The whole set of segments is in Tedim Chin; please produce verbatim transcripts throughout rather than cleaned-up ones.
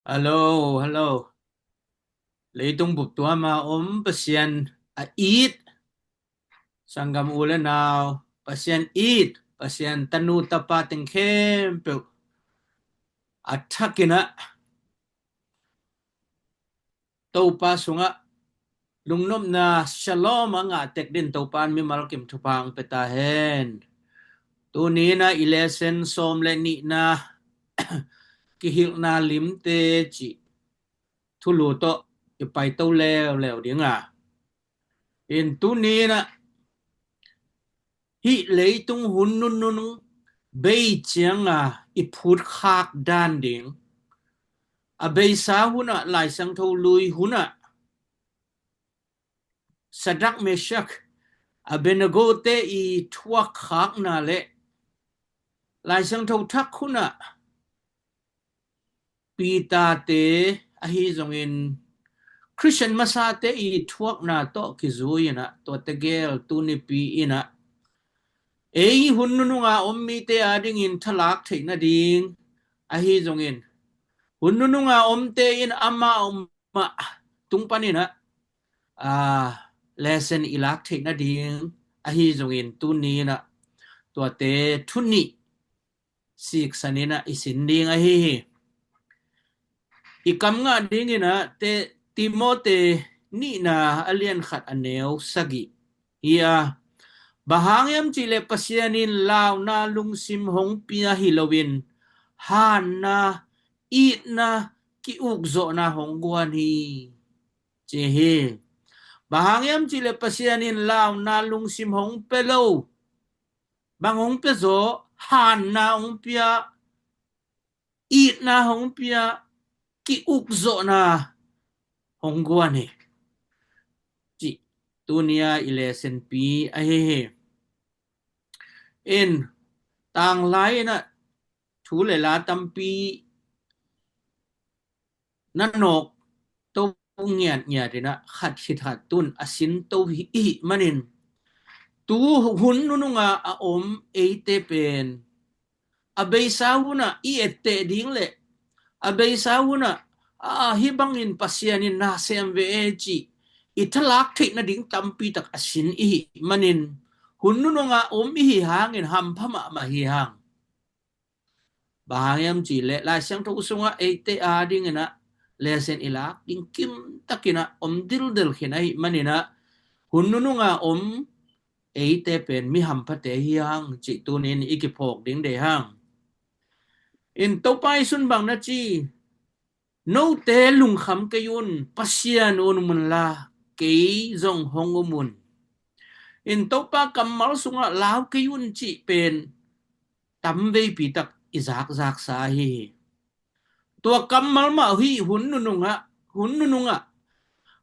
Hello, hello. Leitung bup tuama om Pasian a it, sanggam u le nau, Pasian it, Pasian tanu tapa teng khempeuh a thakin ah Topa sungah lungnopna shalom a ngah tek din Topa in mimal kim thupha hong pia ta hen. Tuni in ah i lesson sawm le nihna, kihilhna limte cih thulu tawh i paito leuleu ding a. In tuni in ah hih leitung hun nunung bei cianga i phutkhak dan ding, a beisa hunah, Lai Siangtho lui hunah Sadrak, Meshak, Abednego te i thuakkhakna le Lai Siangtho thak hunah Peter te, ahi zongin Khristian masate i thuakna tawh kizui in ah, tuate gel tunipi in ah ei hun nununga om mite adingin thalak theih nading, ahi zongin hun nununga omte in amah om mah tung panin ah, aa, lesson i lak theih nading, ahi zongin tuni in ah tuate thu nih siksan in ah i sin ding ahi hi. I kam ngah ding in ah te, Timote nihna a lian khat a neu sagih hi a, bang hang hiam cih leh Pasian in launa lungsim hong pia hi loin hanna, itna, ki-ukzawhna hong guan hi, ci hi. Bang hang hiam cih leh Pasian in launa lungsim hong pia lo, bang hong pia zaw? Hanna hong pia, itna hong pia, ki-ukzawhna hong guan hi, cih tuni a i lesson pi ahi hi. In tanglai in ah thu le la tampi na nawk to ngiatngiat in ah khat khit khat tun a sin to hi, i hih manin tu hun nununga a om eite pen a beisa hunah i etteh ding le a beisa hunah, a, hih bangin Pasian in na sem ve e cih i thalak theih nading tampi tak a sin i hih manin hun nununga om i hi hangin hampha mahmah hi hang. Bang hang hiam cih leh Lai Siangtho sungah eite adingin ah lesson i lak ding kim takin ah om dildel khin ahih manin ah hun nununga om eite pen mi hamphate hi hang cih tunin i kiphawk ding deih hang. In Topa Jesu'n bang na ci, note lungkham kei un, Pasian un um unla kei zong hong um un. In Topa kammal sungah lau kei un cih pen tamveipi tak i zakzaksa ahi hi. Tua kammal mah hih hun nunungah, hun nunungah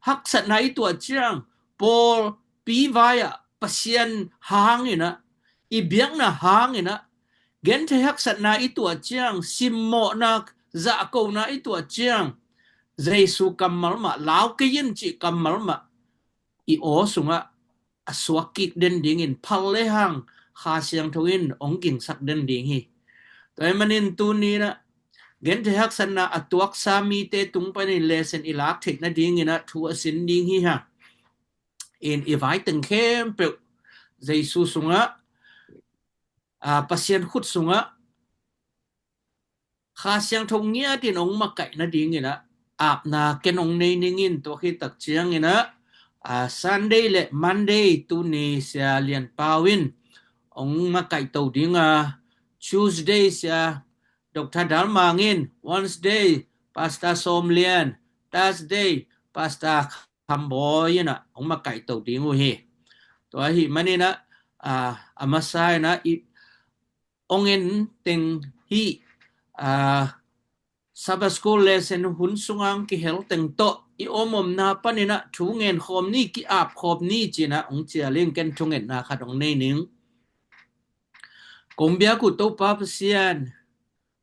haksatna i tuah ciang, pawlpi vai-ah Pasian hangin ah, i biakna hangin ah genthei haksatna i tuah ciang, simmawhna, zahkona i tuah ciang, Jesu kammal mah, lau kei in cih kammal mah i aw sungah a suak kik den dingin phal lehang Kha Siangtho in hong gingsak den ding hi. Tua ahih manin tuni-in ah genthei haksatna a tuaksa mite tung panin lesson i lak theih nadingin ah thu a sin ding hi hang. In i vai teng khempeuh Jesu sungah, a, Pasian khut sungah Kha Siangtho ngiatin hong makaih nadingin ah apna ken hong nei ning in. Tua khit tak ciangin ah, a, Sunday le Monday tuni Sia Lian Pau in hong makaih to ding a, Tuesday Sia Doctor Dal Mang in, Wednesday Pastor Sawm Lian, Thursday Pastor Kham Bawi in ah hong makaih to ding uh hi. Tua ahih manin ah, a, a masa in ah i hong en teng hih, a, Sabbath School lesson hun sungah hong kihel teng tawh i om omna panin ah thu ngen khawm ni, ki-ap khawm ni ci-in ah hong cial ing. Ken thungetna khat hong nei ning. Kong biak uh Topa Pasian,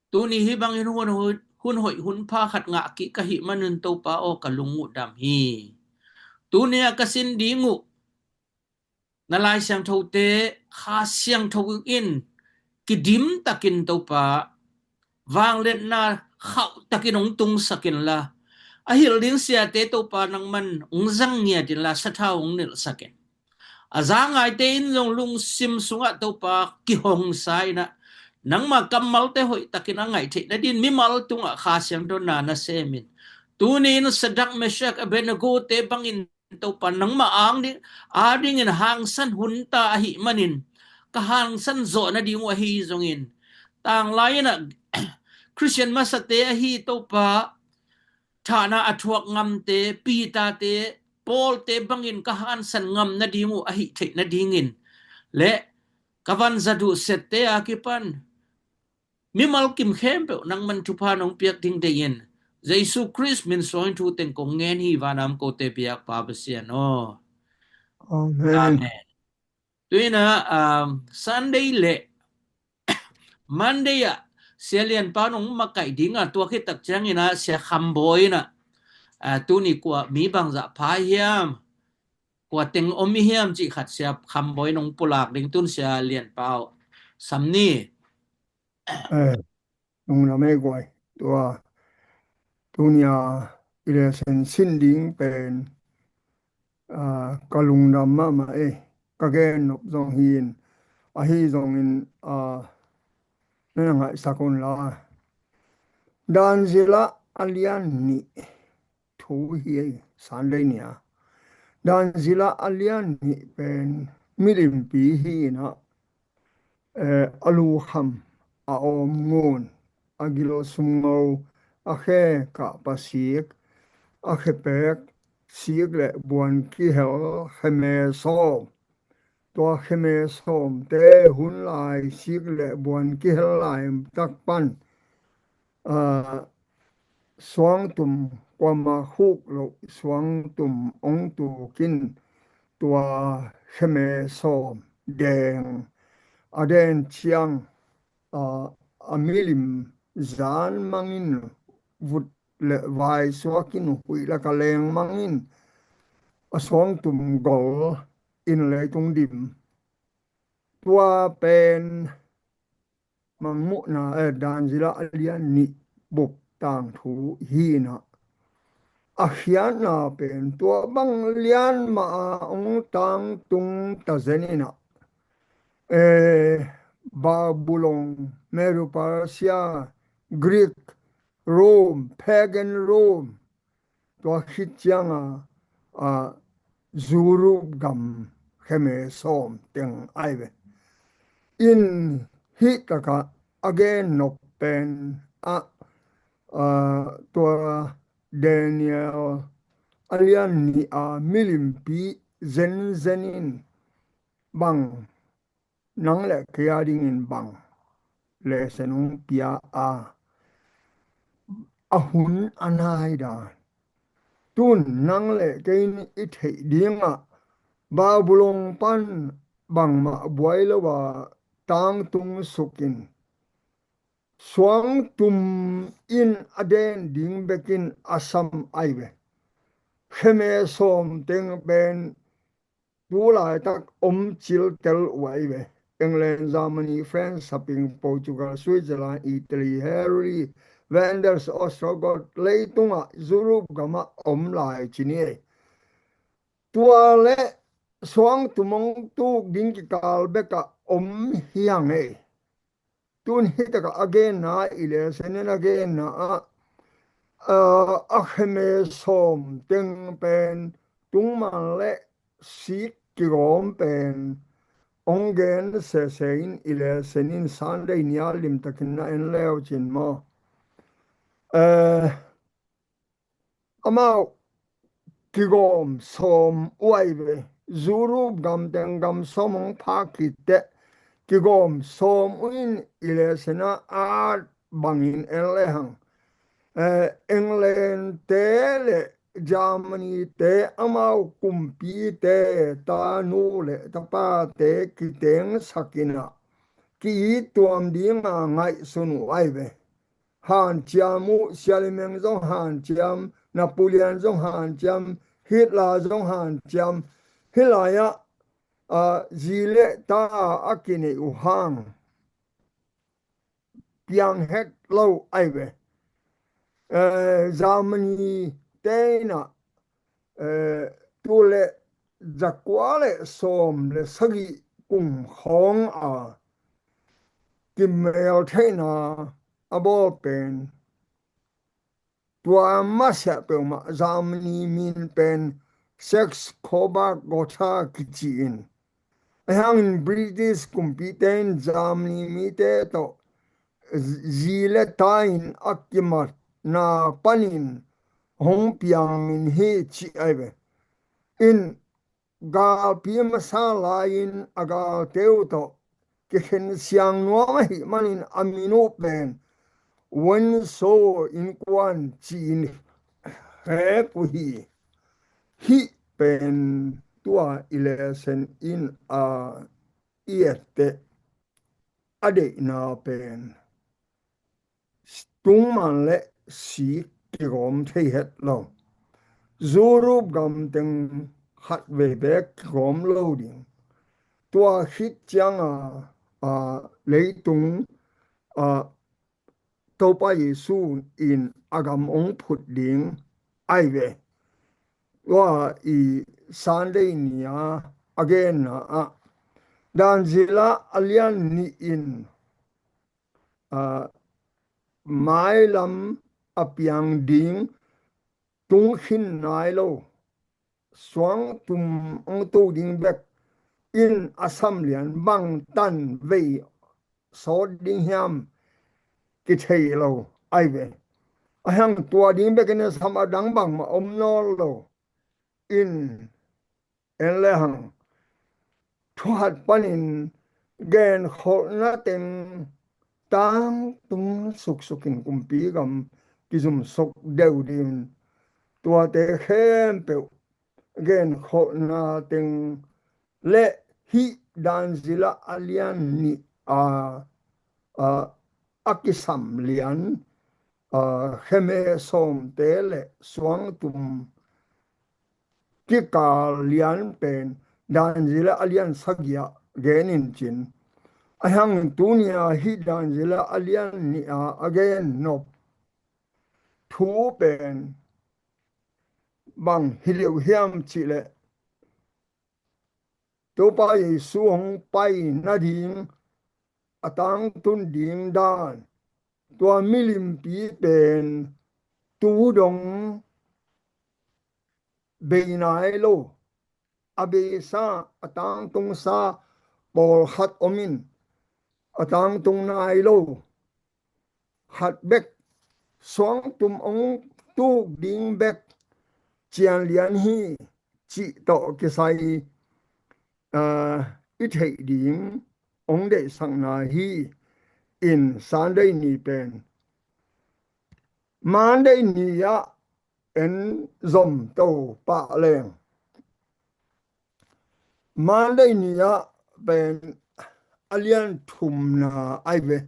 tuni hih bangin hun hoih, hun hoih, hun pha khat ngah kik ka hih manun Topa aw, ka lung uh dam hi. Tuni a ka sin ding uh na Lai Siangthote Kha Siangtho in kidim takin Topa, vangliatna khauh takin hong tungsak inla, a hilh ding siate Topa nangman hong zang ngiat inla, sathau hong nilhsak in. A za ngaite in zong lungsim sungah Topa kihongsa inah, nangma kammalte hoih takin a ngaih theih nadin mimal tungah Kha Siangtho na na sem in. Tuni in Sadrak, Meshak, Abednego te bangin Topa nangma ang ding, a dingin hangsan hunta ahih manin, ka hangsan zawh nading uh ahi zongin, tanglai inah Khristian masate ahi Topa, thahna a thuak ngamte, Peter-te, Paul-te bangin ka hangsan ngam nading uh ahih theih nadingin, le ka vanzat uh sette a kipan mimal kim khempeuh nangman thupha nong piak ding deihin, Jesu Khrist min suangin thu teng kong ngen hi, vanam kote biak Pa Pasian aw. Amen. Amen. Tuinah, um, Sunday le Monday ah Sia Lian Pa nong makaih dingah, tua khit tak ciangin ah Sia Kham Bawi inah, ah, tuni kua mi bangzah pha hiam, kua teng om i hiam cih khat Sia Kham Bawi nong pulak ding, tun Sia Lian Pa uh sam ni. Eh, lungdam ei guai. Tua tunia i lesson sin ding pen, ah, ka lungdam mahmah ei. Ka gen nop zong hi in, ahi zongin, ah, na na ngaihsak un la. Dan zila a lian nih thu hi ei, Sunday ni a. Dan zila a lian nih pen milimpi hi inah, eh, a lukham, a awm ngun, a gil sumngo, a khe kahpa sik, a khepek sik le buan kihel kheme sawm. Tua kheme sawmte hun lai sik le buan kihel lai tak pan, ah, suangtum kuamah khuk loh suangtum ong tukin, tua kheme sawm deng a den ciang, ah, a milim zan mangin, vut le vai suakin, huih laka leng mangin, a suangtum gol in leitung dim. Tua pen Mangmuhna, eh, Dan zila a lian nih bup tangthu hi inah, a khiatna pen tua bang lian mah a ong tangtung ta zen inah, eh, Babylon, Medo-Persia, Greek, Rome, pagan Rome, tua khit cianga, ah, Europe gam kheme sawm teng ai ve. In hih taka a gen nop pen ah, ah, tua Daniel a lian nih a milimpi zenzen in bang nang le kei a dingin bang lesson ong pia a, a hun a nai dan. Tun nang le kei in i theih dingah Babylon pan bangmah buai lo a tangtung sukin, suangtum in a den ding bekin a sam ai ve. Kheme sawm teng pen tu laitak om ciltel uh ai ve. England, Germany, France, Spain, Portugal, Switzerland, Italy, Hungary, Wales, Ostrogoth, leitungah Europe gamah om lai ci ni ei. Tua le suangtum ong tuk ding kikal bekah om hiang ei. Tun hih takah a genna i lesson in a genna ah, ah, a kheme sawm teng pen tungman le sik kigawm pen ong gen sese in i lesson in Sunday ni a limtakin na en leu cin maw? Eh, amau kigawm sawm uh ai ve. Europe gam teng gam sawm ong phak khit teh kigawm sawm uh in i lesson ah at bangin en lehang, eh, England te le Germany te amau kumpite tanu le tapate kitengsak inah ki-it tuam dinga ngaihsun uh ai ve. Hanciam uh, Sia Li Meng zong hanciam, Napoleon zong hanciam, Hitler zong hanciam. Hih lai-ah, ah, zi le ta a kineih uh hang piang het lo ai ve. eh, Germany te in ah, eh, tu le zakua le sawm le sagih kum khawng a kimel theihna a bawl pen, tua masiah peuhmah Germany min pen Saxe-Coburg-Gotha kici in, ahi hangin British kumpite in Germany mite tawh zi le ta in a kimatna panin hong piangin hi ci ahi ve. In galpi masa lai-in a galte uh tawh kikhen siang nuam ahih manin a min uh pen Wansaw innkuan ci-in khek uh hi. Hih pen tua i lesson in a i etteh a deihna pen tungman le sik kigawm thei het lo. Europe gam teng khat vei bek kigawm lo ding. Tua khit cianga, a, leitung, a, Topa Jesu in a gam hong phut ding ahi ve. Tua i Sunday ni-a a genna ah Daniel a lian nih in, a, mailam a piang ding tung khin nai lo, suangtum hong tu ding bek in a sam lian bang tan vei sawt ding hiam kithei lo ahi ve. Ahi hang tua ding bekin a sam a dang bangmah om nawn lo. In en le hang thu khat panin genkholhna teng tangtung suksukin kumpi gam kizumsuk deuh dingin tuate khempeuh genkholhna teng le hih Daniel a lian nih a, a, a kisam lian, a, kheme sawmte le suangtum kikal lian pen Daniel a lian sagih ah gen in cin. Ahi hangin tuni-a hih Daniel a lian nih a a gen nop thu pen bang hi deuh hiam cih leh Topa Jesu hong pai nading, a tangtun ding dan, tua milimpi pen tu dong bei nai lo, a beisa, a tangtungsa pawlkhat om in, a tangtung nai lo khat bek, suangtum hong tuk ding bek cian lian hi cih tawh kisai, aa, i theih ding hong deihsakna hi. In Sunday ni pen Monday ni-ah en zom to pah leng, Monday ni-ah pen a lian thumna ahi ve.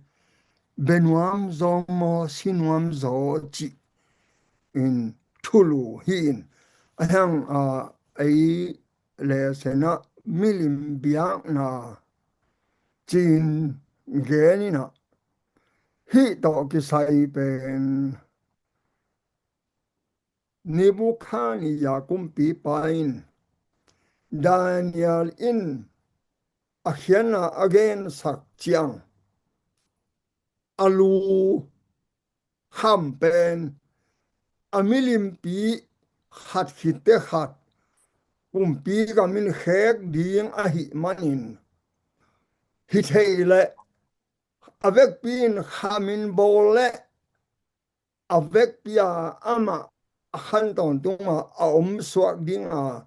Bia nuam zaw maw, si nuam zaw cih in thulu hi in, a hiang, a, ei lesson ah milim biakna ci-in gen in ah, hih tawh kisai pen Nebuchadnezzar kumpipa in Daniel in a khiatna a gensak ciang, a lu kham pen a milimpi khat khitte khat kumpi gam in khek ding ahih manin, hi thei leh a vekpi in kham in bawl leh a vekpi-a amah a khan tawntungah a om suak dinga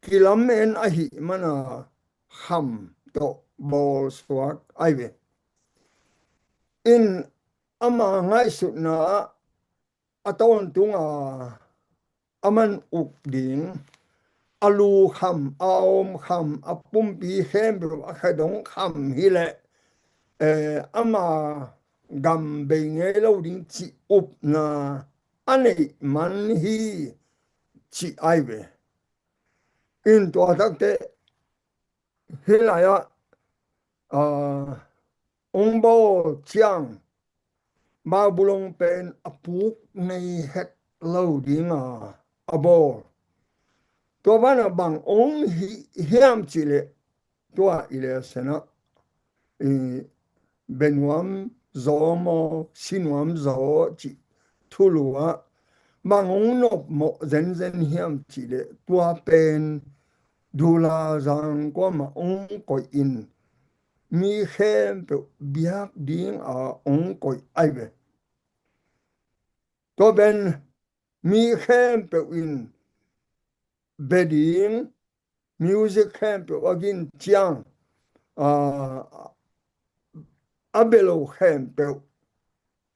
kilamen ahih mana kham tawh bawl suak ahi ve. In ama ngaihsutna ah a tawntunga a man uk ding, a lu kham, a awm kham, a pumpi khempeuh a khadong kham hi leh, eh, ama gam bei ngei lo ding cih upna a neih man hi cih ahi ve. In tua takte hih lai-ah, aa, hong bawl ciang, Babylon pen a puk nei het lo dinga a bawl. Tua banah bang ong hi hiam cihleh, tua i le senah i benuam zaw maw, sinuam zaw cih thulu ah bang ong nopmawh zenzen hiam cihleh, tua pen dula zang kuamah ong koih in, mi khempeuh biak dinga ong koih ai ve. Tua pen mi khempeuh in bia ding, music khempeuh a gin ciang, a, a bia lo khempeuh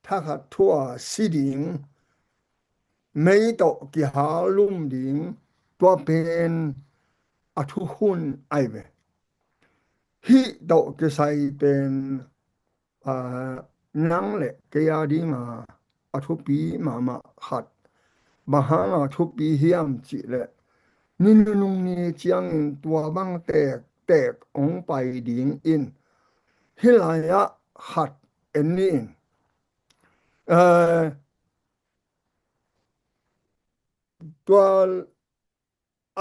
thakhat thu-a si ding, mei tawh kihalum ding, tua pen a thukhun ai ve. Hih tawh kisai pen, aa, nang le kei a dinga a thupi mahmah khat. Bang hanga thupi hiam cihleh, ni nunung ni ciangin tua bang tektek ong pai dingin hih lai-ah khat en ni in. Aa, tua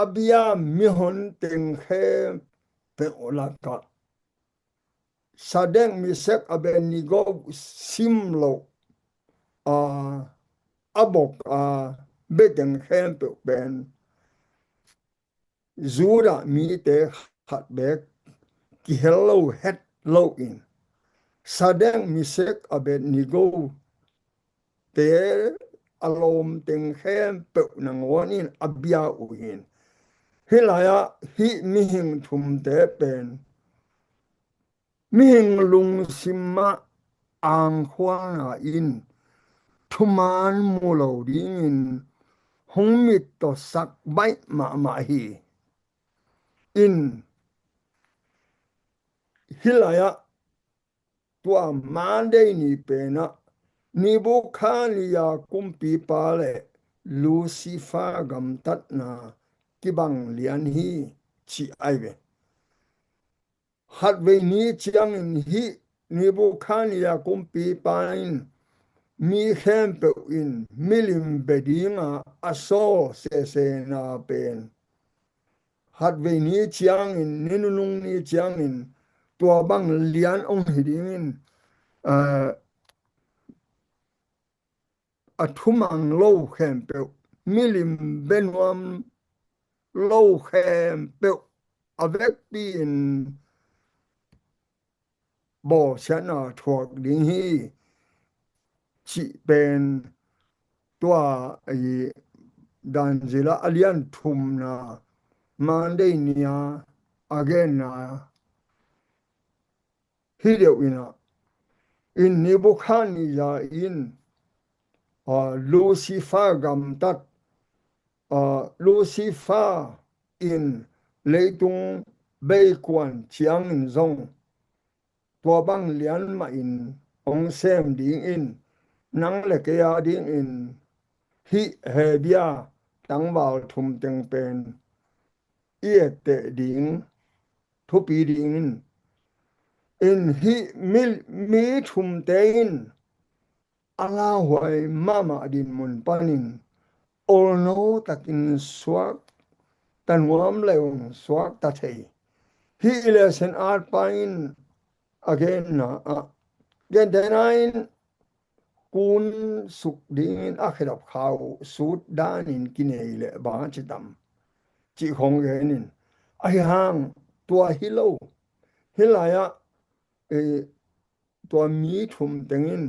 a bia mihon teng khempeuh lakah Sadek, Mesek, Abednego sim lo a, a bok a bia teng khempeuh pen Judah mite khat beek kihel lo het loin, Sadek, Mesek, Abednego te a lawm teng khempeuh nangawn in a bia uh hi. Hih lai-ah hih mihing thumte pen mihing lungsim ah angkhualna in thuman mu lo dingin hong mittawsak baih mahmah hi. In hih lai-ah tua Monday ni penah Nebuchadnezzar kumpipa le Lucifer gamtatna kibang lian hi, ci ai ve. Khatvei ni ciangin hih Nebuchadnezzar kumpipa in mi khempeuh in milim bia dinga a sawl sesena pen khatvei ni ciangin, ni nunung ni ciangin tua bang lian ong hi dingin, aa, a thumang lo khempeuh, milim bia nuam lo khempeuh a vekpi-in bawlsiatna thuak ding hi, cih pen tua i Daniel a lian thumna Monday ni-a a genna hi deuh inah, in Nebuchadnezzar in, aa, Lucifer gamtat, aa, Lucifer in leitung beikuan ciangin zong tua bang lian mahin hong sem dingin nang le kei a dingin hih Hebru tangval thum teng pen i etteh ding, thupi dingin, in hih mi, mi thumte in a lauhuai mahmah dinmun panin olno takin suakta nuam le ung suakta thei. Hih i lesson atpa in a genna ah, gentehna in kun suk dingin a khedap kha uh sut danin kinei le bang a ci tam cih khong genin, ahi hang tua hi lo. Hih lai-ah, eh, tua mi thum tengin,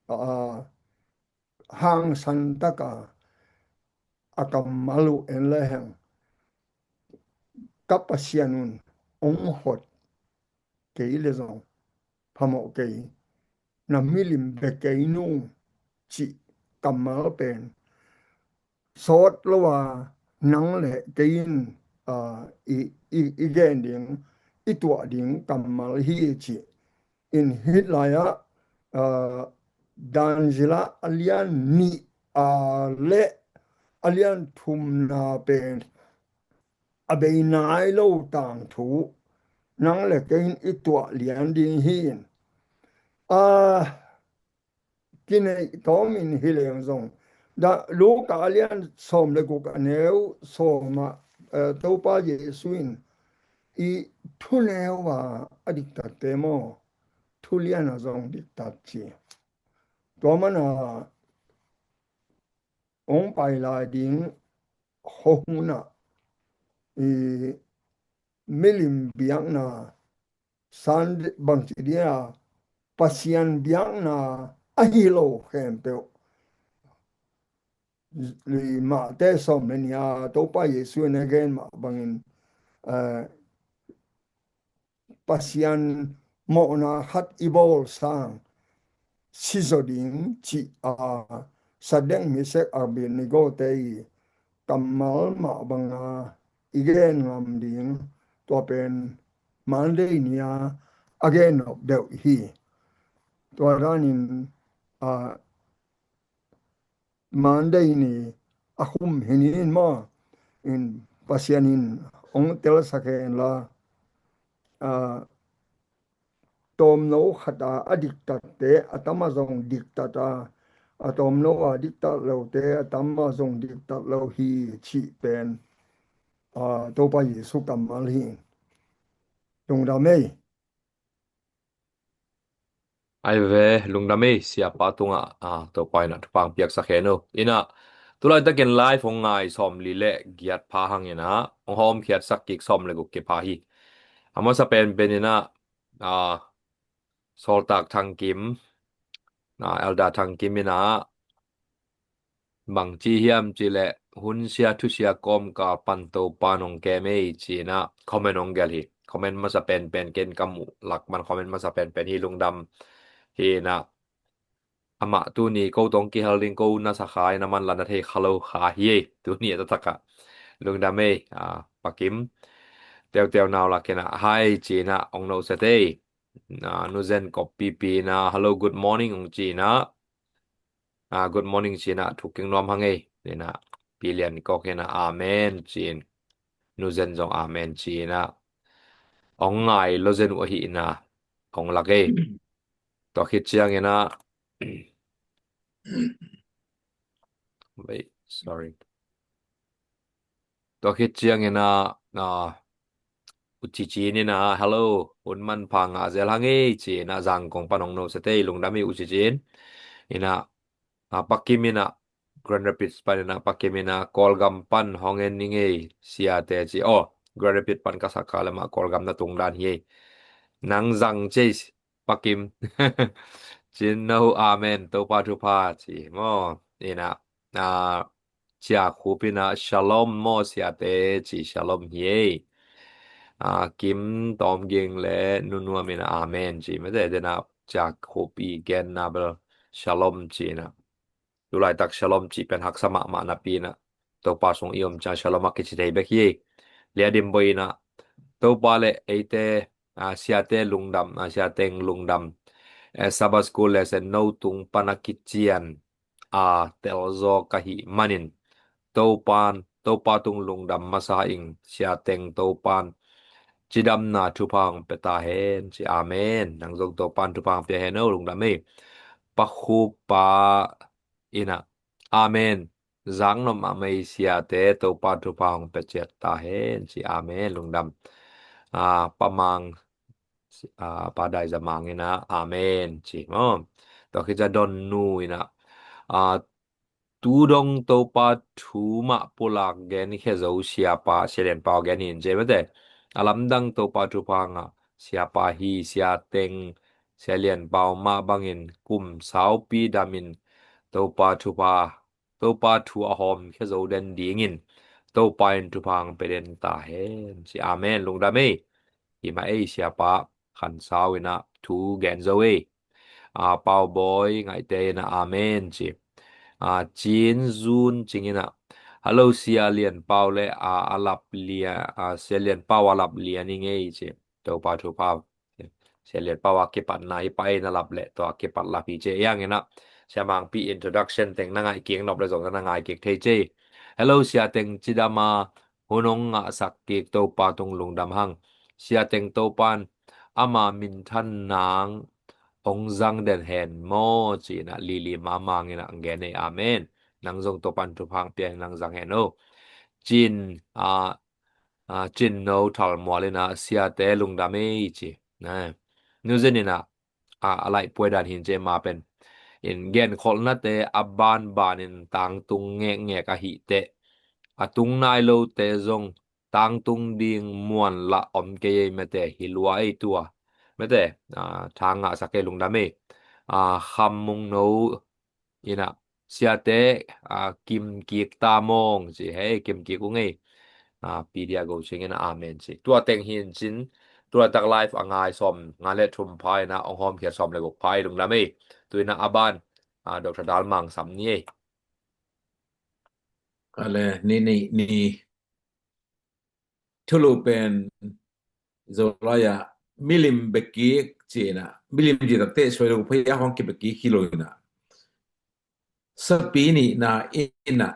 aa, hangsan taka a kammal uh en lehang, ka Pasian un ong hot kei le zong phamawh kei, na milim bia kei nung cih kammal pen sawt lo a nang le kei in, aa, i, i, i gen ding, i tuah ding kammal hi ci. In hih lai-ah, aa, Daniel a lian nih, aa, le a lian thumna pen a bei nai lo tangthu nang le kei in i tuah lian ding hi. Aa, kineih tawmin hi leng zong, dah Luka a lian sawm le guk a neu sawm ah, eh, Topa Jesu in i thuneu a a diktatte maw, thulian a zong diktat ci. Tua mana hong pai lai ding khuahun ah i milim biakna san bangci dia Pasian biakna ahi lo khempeuh. Mahte sawm le nih a Topa Jesu in a gen mah bangin, eh, Pasian mawhna khat i bawl sang sizaw ding cih a Sadek, Mesak, Abednego te i kammal mah banga i gen ngam ding, tua pen Monday ni a a gen nop deuh hi. Tua danin, a, Monday ni a khum hi ni in maw, in Pasian in hong telsak hen la, a, tawmno khat a a diktatte a tam a zong diktat a, a tawmno a diktat lote a tam a zong diktat lo hi cih pen, a, Topa Jesu kammal hi. Lungdam ei. Ai ve, lungdam ei, siapa tungah, a, Topa inah thupha piaksak hen uh. Inah, tulaitakin live hong ngai sawmli le giat pha hang inah, hong hawmkhiatsak kik sawm le guk kipha hi. A masa penpen inah, a, Sawltak Thang Kim, a, Elder Thang Kim inah, bangci hiam cih leh hunsia thusia kawmkal pan Topa nong kem ei ci inah comment hong gelh hi. Comment masa penpen ken ka muh lak man comment masa penpen hi, lungdam hi inah. Amah tuni ko tawh kihel ding ko na sa kha inah man la na thei kha lo kha hi ei. Tuni a taktak ah lungdam ei, a, Pa Kim. Teuteu nau lak inah hai ci inah hong no set ei. A, Nu Zen Kop Pipi inah hello, good morning hong ci inah. A, good morning ci inah thu keng nuam hang ei. Inah Pi Lian Kok inah amen ci in. Nu Zen zong amen ci inah. Hong ngai lo zen uh ahi inah hong lak ei. Tua khit ciang inah, wait, sorry. Tua khit ciang inah, a, U Ci Cin inah, hello, hun manpha ngah zel hang ei ci inah Zangkong pan hong no set ei, lungdam ei U Ci Cin. Inah, a, Pa Kim inah Grand Rapids pan inah, Pa Kim inah Kawlgam pan hong en ning ei siate ci. Oh, Grand Rapids pan ka sak kha le mah Kawlgam na tung dan hi ei. Nang zang ci ei Pa Kim. Cin no, amen, Topa thupha ci maw. Inah, a, Cia Khup inah shalom maw siate ci, shalom hi ei. A, Kim Tawm Ging le Nu Nuam inah amen ci mate, denah Cia Khup i genna bel shalom ci inah. Tulaitak shalom cih pen haksa mahmah napi inah Topa sung i om ciang shalom a kici thei bek hi. Lia Dim Bawi inah Topa le eite, a, siate lungdam, a, siateng lungdam. Eh, Sabbath school lesson no tung pan a kician a telzaw ka hih manin Topan, Topa tung lungdam masa ing, siateng Topan cidamna thupha hong pia ta hen ci. Amen. Nang zong Topan thupha hong pia hen o, lungdam ei. Pa Khup pa inah amen. Zak nop mahmah ei siate, Topa thupha hong pia ciat ta hen ci. Amen, lungdam. A, Pa Mang, a, Pa Dai Za Mang inah amen ci maw. Tua khit ciang Don Nu inah, a, tu dong Topa thu mah pulak gen khia zo siapa, Sia Lian Pau gen hi in ci mate. A lamdang Topa thupha ngah siapa hi, siateng Sia Lian Pau mah bangin kum saupi damin Topa thupha, Topa thu a hawm khia zo den dingin Topa in thupha hong pia den ta hen ci. Amen, lungdam ei. Hi mah ei siapa Khan Sau inah thu gen zo ei. A, Pau Bawi Ngaihte inah amen ci. A, Cin Zun Cing inah hello, Sia Lian Pau le a, a lap lia, a, Sia Lian Pau a lap lia ning ei ci. Topa thupha. Sia Lian Pau a kipatna hi pa ei, na lap le tua kipat lap hi ci ei. Hiang inah Sia Mangpi introduction teng na ngaih kik nop le zong na ngaih kik thei ci ei. Hello, siateng cidam a hun hong ngahsak kik Topa tung lungdam hang. Siateng Topan ama minthan nang hong zang den hen maw, ci-in ah lili mamang in ah gen ei. Amen. Nang zong Topan thupha pia in nang zang hen o. Cin, a, a, Cin No Thal Mual in ah siate lungdam ei ci. Na, nu zen in ah, a, a laih puai dan hin ci ma pen. In genkholhnate a banban in tangtung ngekngek ahih teh, a tung nai lote zong tangtung ding muan lah om kei ei mate, hi lua ei tua. Mate, a, tha ngahsak ei, lungdam ei. A, Kham Mung No in ah siate, a, kim kik ta mawng ci, hei, kim kik ung ei. A, P D A Go Cing in ah amen ci. Tua teng hin cin, tua tak live a ngai sawm nga le thum pha in ah hong hawmkhia sawm le guk pha ei, lungdam ei. Tu in ah a ban, a, Doctor Dal Mang Sam ni ei. Ale, ni, ni, ni. Thulu pen Zolai ah milim bekik ci-in ah, milim ci takte suai lo, phaya hong kibekik hi lo in ah, sapi nihna in ah,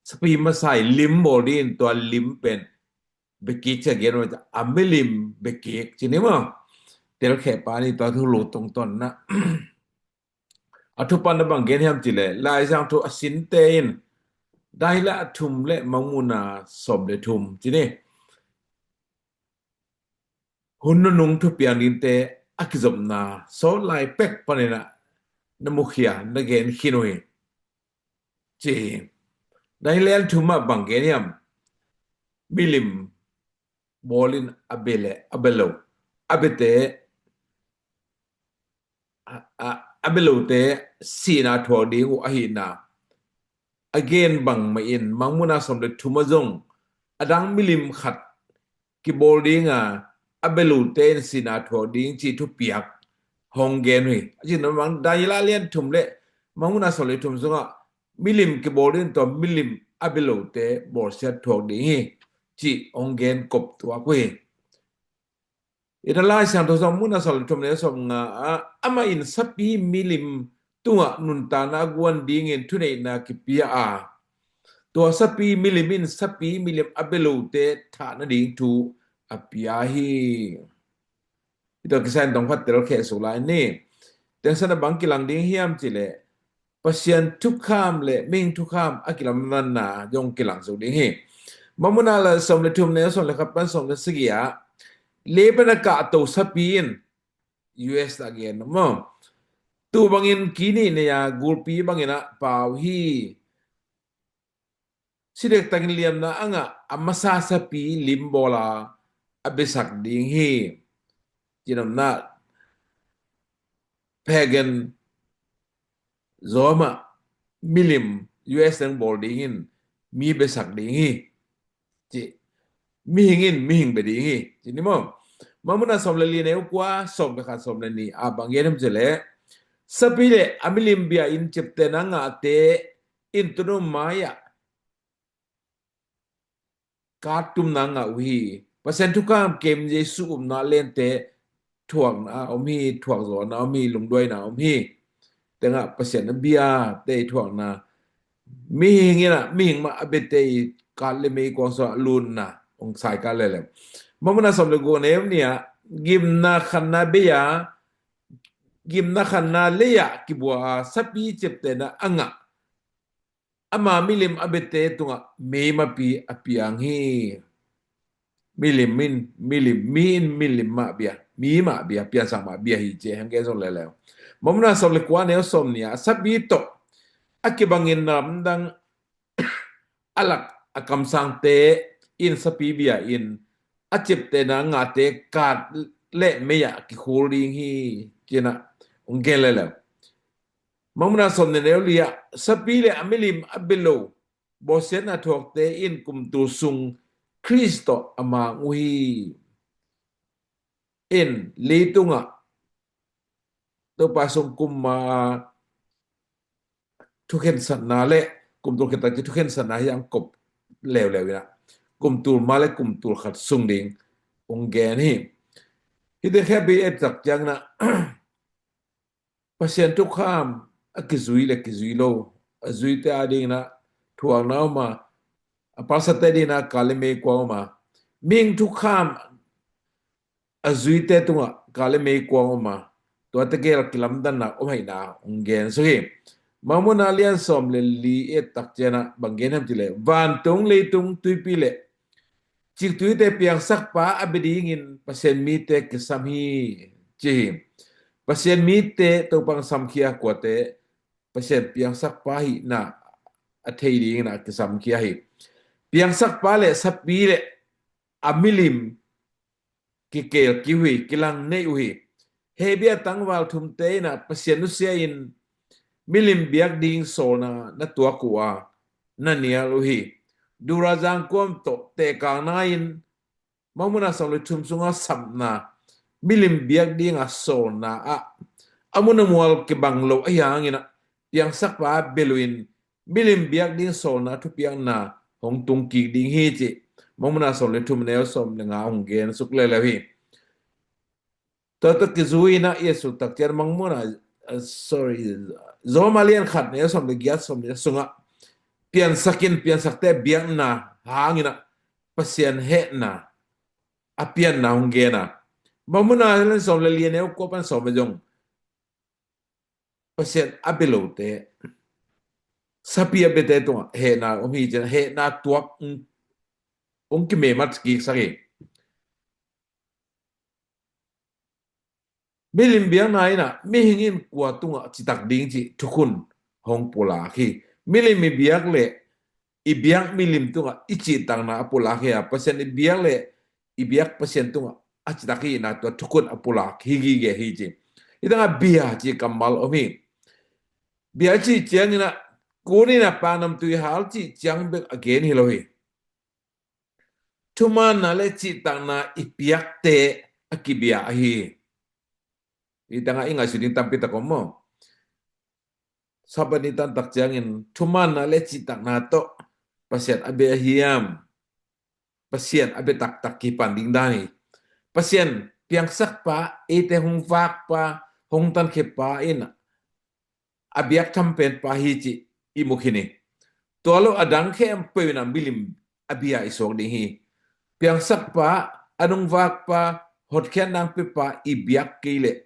sapi masa i lim bawl ding in tua lim pen bekik ci a gen, a milim bekik ci ni maw. Telkhiapa ni tua thulu tungtawn na. A thupan na bang gen hiam cih leh, Lai Siangtho a sinte in, Daniel a thum le Mangmuhna sawm le thum ci ni. Hun nunung thupiang dingte a kizopna sawt lai pek panin ah na mukhia, na gen khin uh hi, ci hi. Daniel a thum ah bang gen hiam? Milim bawl in a bia le a bia lo, a biate, a, a, a bia lote sihna thuak ding uh ahihna a gen bang mah in, Mangmuhna sawm le thum ah zong a dang milim khat kibawl ding a, a bia lote in sihna thuak ding cih thupiak hong gen uh hi. A cih na bang, Daniel a lian thum le Mangmuhna sawm le thum sungah milim kibawl ding, tua milim a bia lote bawlsiat thuak ding hi, cih hong gen kop tuak uh hi. Ina Lai Siangtho Mangmuhna sawm le thum neu sawm nga ah, amah in sapi milim tungah nuntakna a guan dingin thuneihna kipia a, tua sapi milim in sapi milim a bia lote thah nading thu a pia hi. Hi tua kisai in tawng phatel kheh suk lai ni. Tengsan a bang kilang ding hiam cih leh, Pasian thukham le mihing thukham a kilamdanna zong kilang suk ding hi. Mangmuhna sawm le thum neu sawm le khat pan sawm le sagih ah, lei pan a kahto sapi in, U S a gen maw, tu bangin ki nih nei a gulpi bangin ah pau hi. Sidek takin liamna a ngah a masa sapi lim bawl a, a biasak ding hi. Cinopna, pagan zaw mah milim U S nang bawl dingin mi biasak ding hi, ci. Mihing in mihing bia ding hi, ci ni maw. Mangmuhna sawm le li neu kua, sawm le khat, sawm le nih ah bang gen hiam cih leh, sapi le a milim bia in ciaptehna ngahte in tun um mai-ah kattumna ngah uh hi. Pasian thukham kem, Jesu upna lente thuakna om hi, thuakzawhna om hi, lungduaina om hi. Tengah Pasian a biate i thuakna, mihing in ah, mihing mah a biate i kat le meikuang sungah lunna hong saikat leuleu. Mangmuhna sawm le guk neu nih ah, gimna khanna bei a, gimna khanna lei ah kibua a, sapi ciaptehna a ngah ama milim a biate tungah meimapi a piang hi. Milim in milim, mi in milim mah bia, mi mah bia, piansak mah bia hi, ci hong gen sawm leuleu. Mangmuhna sawm le kua neu sawm nih ah, sapi tawh a kibangin na lamdang a lak a kamsangte in sapi bia in a ciaptehna ngahte kat le mei ah kikhul ding hi, ci-in ah hong gen leuleu. Mangmuhna sawm le neu li ah, sapi le a milim a bia lo bawlsiatna thuakte in kumtul sung Khrist tawh a mang uh hi. In leitungah Topa sung kum ma thukhensatna le kumtul khit tak ci thukhensatna hi, ang kop leuleu in ah, kumtul ma le kumtul khat sung ding hong gen hi. Hihte khempeuh i et tak ciangin ah, Pasian thukham a kizui le kizui lo, a zuite adingin ah thuakna om a, a palsate adingin ah kat le meikuang om a, mihing thukham a zuite tungah kat le meikuang om a, Tuate gel kilamdanna om ahihna hong gen suk hi. Mangmuhna lian sawm le li i et tak ciangin ah bang gen hiam cih leh, vantung, leitung, tuipi le ciktuite piangsakpa a bia dingin Pasian mite kisam hi, ci hi. Pasian mite Topa'n samkhia kuate, Pasian piangsakpa hihna a thei dingin ah kisamkhia hi. Piangsakpa le sapi le a milim kikel kik uh hi, kilang nei uh hi. Hebru tangval thumte in ah Pasian nusia-in milim biak ding sawlna na tuak uh a, na nial uh hi. Dura zangkuam tawh tehkakna in Mangmuhna sawm le thum sunga sapna, milim biak dinga sawlna ah a mun a mual kibang lo ahih hangin ah, piangsakpa bia loin milim biak ding sawlna thupiakna hong tung kik ding hi, ci Mangmuhna sawm le thum, neu sawm le nga hong gen suk leuleu hi. Tua tawh kizui-in ah i et suk tak ciang Mangmuhna, ah, sorry, Rom a lian khat, neu sawm le giat, sawm le sungah, piansak in, piansakte biakna hangin ah Pasian hehna a pianna hong gen a. Mangmuhna lian sawm le li, neu kua pan sawm ah zong Pasian a bia lote, sapi a biate tungah hehna om hi, ci-in hehna tuak hong, hong kimemat kiksak hi. Milim biakna in ah mihing in kua tungah citak ding cih thukhun hong pulak hi. Milim i biak le i biak milim tungah i cihtakna a pulak hi a, Pasian i biak le i biak Pasian tungah a citak hihna tua thukhun a pulak hi gige hi, ci. Hih tangah bia cih kammal om hi. Bia cih ciangin ah kunin ah pangnamtui hal cih ciang bek a gen hi lo hi. Thumaanna le cihtakna i piakte a kibia ahi hi. Hih tangah i ngaihsut ding tampi tak om maw? Sabbath ni tan tak ciangin thumaanna le cihtakna tawh Pasian a bia hiam? Pasian a bia taktak kipan ding dan hi. Pasian piangsakpa, eite hong vakpa, hong tankhiapa in a biak thampenpa hi cih i mu khin hi. Tua lo a dang khempeuh in ah milim a bia i suak ding hi. Piangsakpa, a nungvakpa, hotkhiatna hong piapa i biak kei leh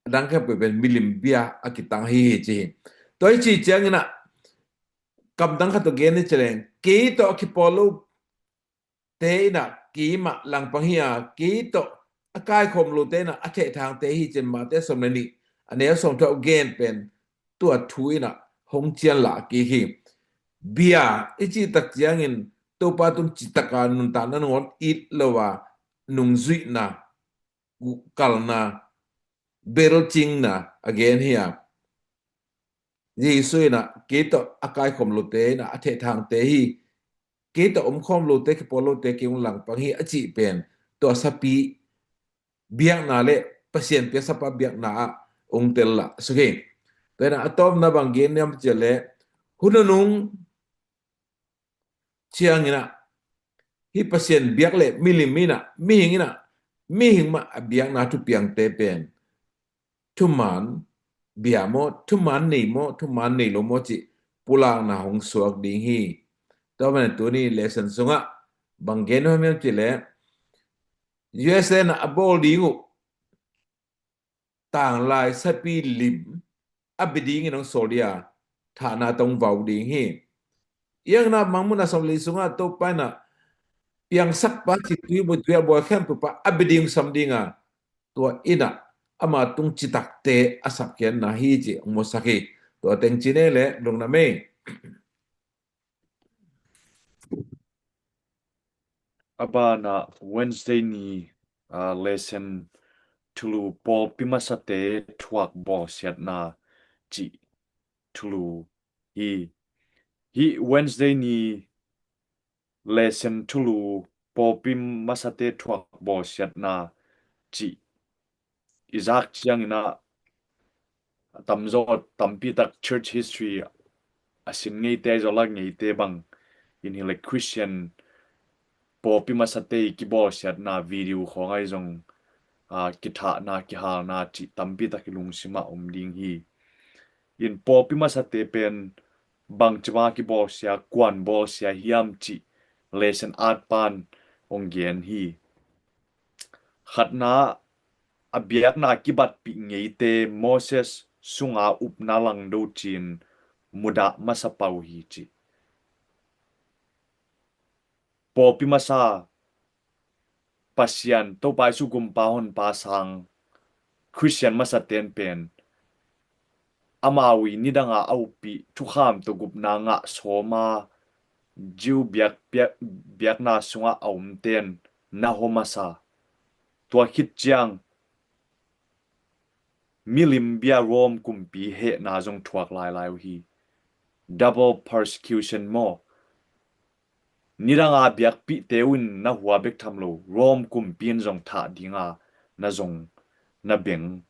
a dang khempeuh pen milim bia a kitang ahi hi, ci hi. Tua i cih ciangin ah kamdang khat tawh gen ni ci leng, kei tawh a kipawl lo te in ah keimah langpang hi a, kei tawh a kaikhawm lote in ah a thehthangte hi, ci-in Mate sawm le nih, a neu sawmthum a gen pen tua thu in ah hong cianlah kik hi. Bia i cih tak ciangin Topa tung citak a nuntakna nangawn it lo a nungzuihna, guhkalna, belcingna a gen hi a. Jesu in ah kei tawh a kaikhawm lote in ah a thehthangte hi, kei tawh omkhawm lote, kipawl lote kei hong langpang hi a cih pen tua sapi biakna le Pasian piangsakpa biakna ah hong tel lah suk hi. Tua in ah a tawpna bang gen hiam cih leh, hun nunung ciangin ah hih Pasian biak le milim in ah, mihing in ah, mihing mah a biakna thupiangte pen thumaan bia maw, thumaan nei maw, thumaan nei lo maw cih pulakna hong suak ding hi. Tua manin tuni lesson sungah bang gen nuam hiam cih leh, U S A in ah a bawl ding uh tanglai sapi lim a bia dingin hong sawl ding a, thahna tawh hong vau ding hi. Hih tangah Mangmuhna sawm le li sungah Topa in ah piangsakpa, ciktui, muitui a bawl khempeuhpa a bia ding sam ding a, tua in ah ama tung citakte a sapkhiatna hi cih hong musak hi. Tua teng ci ni leh lungdam ei. A banah Wednesday ni, ah, lesson thulu, pawlpi masate thuak bawlsiatna cih thulu hi. Hih Wednesday ni lesson thulu, pawlpi masate thuak bawlsiatna cih i zak ciangin ah a tamzaw, tampi tak church history a sin ngeite, a zawlak ngeite bang in hi leh Christian pawlpi masate i kibawlsiatna video khawng ah zong, ah, kithahna, kihalna cih tampi tak i lungsim ah om ding hi. In pawlpi masate pen bangci bang a kibawlsia, kua'n bawlsia hiam cih lesson at pan hong gen hi. Khatna, a biakna kibatpih ngeite Moses sunga upna langdo cin mudah masa pah uh hi ci. Pawlpi masa Pasian, Topa Jesu gumpa honpa sang Khristian masaten pen amau i nidanga a upih thukham tawh gupna ngah sawma Jew biak, biak, biakna sungah a omten na hua masa. Tua khit ciang milim bia Rome kumpi hehna zong thuak lailai uh hi. Double persecution maw? Nidanga biakpihte uh in na hua bek tham lo, Rome kumpi in zong thah dinga na zong na beng.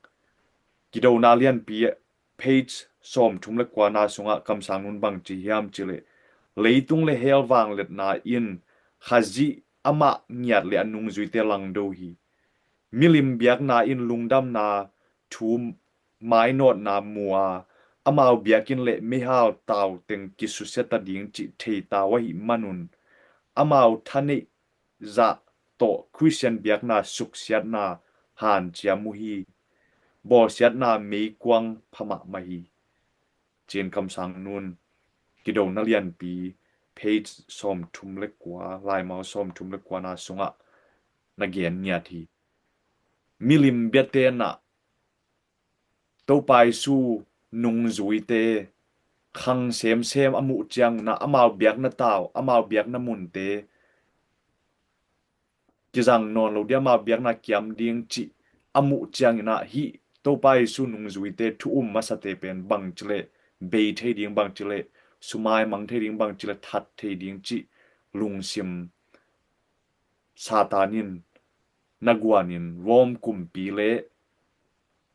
Kidona lianpi page sawmthum le kuana sungah kamsang nun bang ci hiam cileh, leitung le hell vangliatna in Khazih amah ngiat le a nungzuite langdo hi. Milim biakna in lungdamna thu mainawtna mu a, amau biakinn le meihal tauteng kisusia ta ding cih thei ta uh ahih manun, amau thaneih zah tawh Khristian biakna suksiatna hanciam uh hi. Bawlsiatna meikuang pha mahmah hi. Cin kamsang nun, Kidona lianpi page sawmthum le kua, laimau sawmthum le kuana sungah na gen ngiat hi. Milim biatenah Topa Jesu nungzuite khang semsem a muh ciangunah amau biakna tau, amau biakna munte kizang nawn lo ding, amau biakna kiam ding cih a muh cianginah hih Topa Jesu nungzuite thu um masate pen bangcileh bei thei ding, bangcileh sumaimang thei ding, bangcileh that thei ding cih lungsim Satan in na guanin Rome kumpi le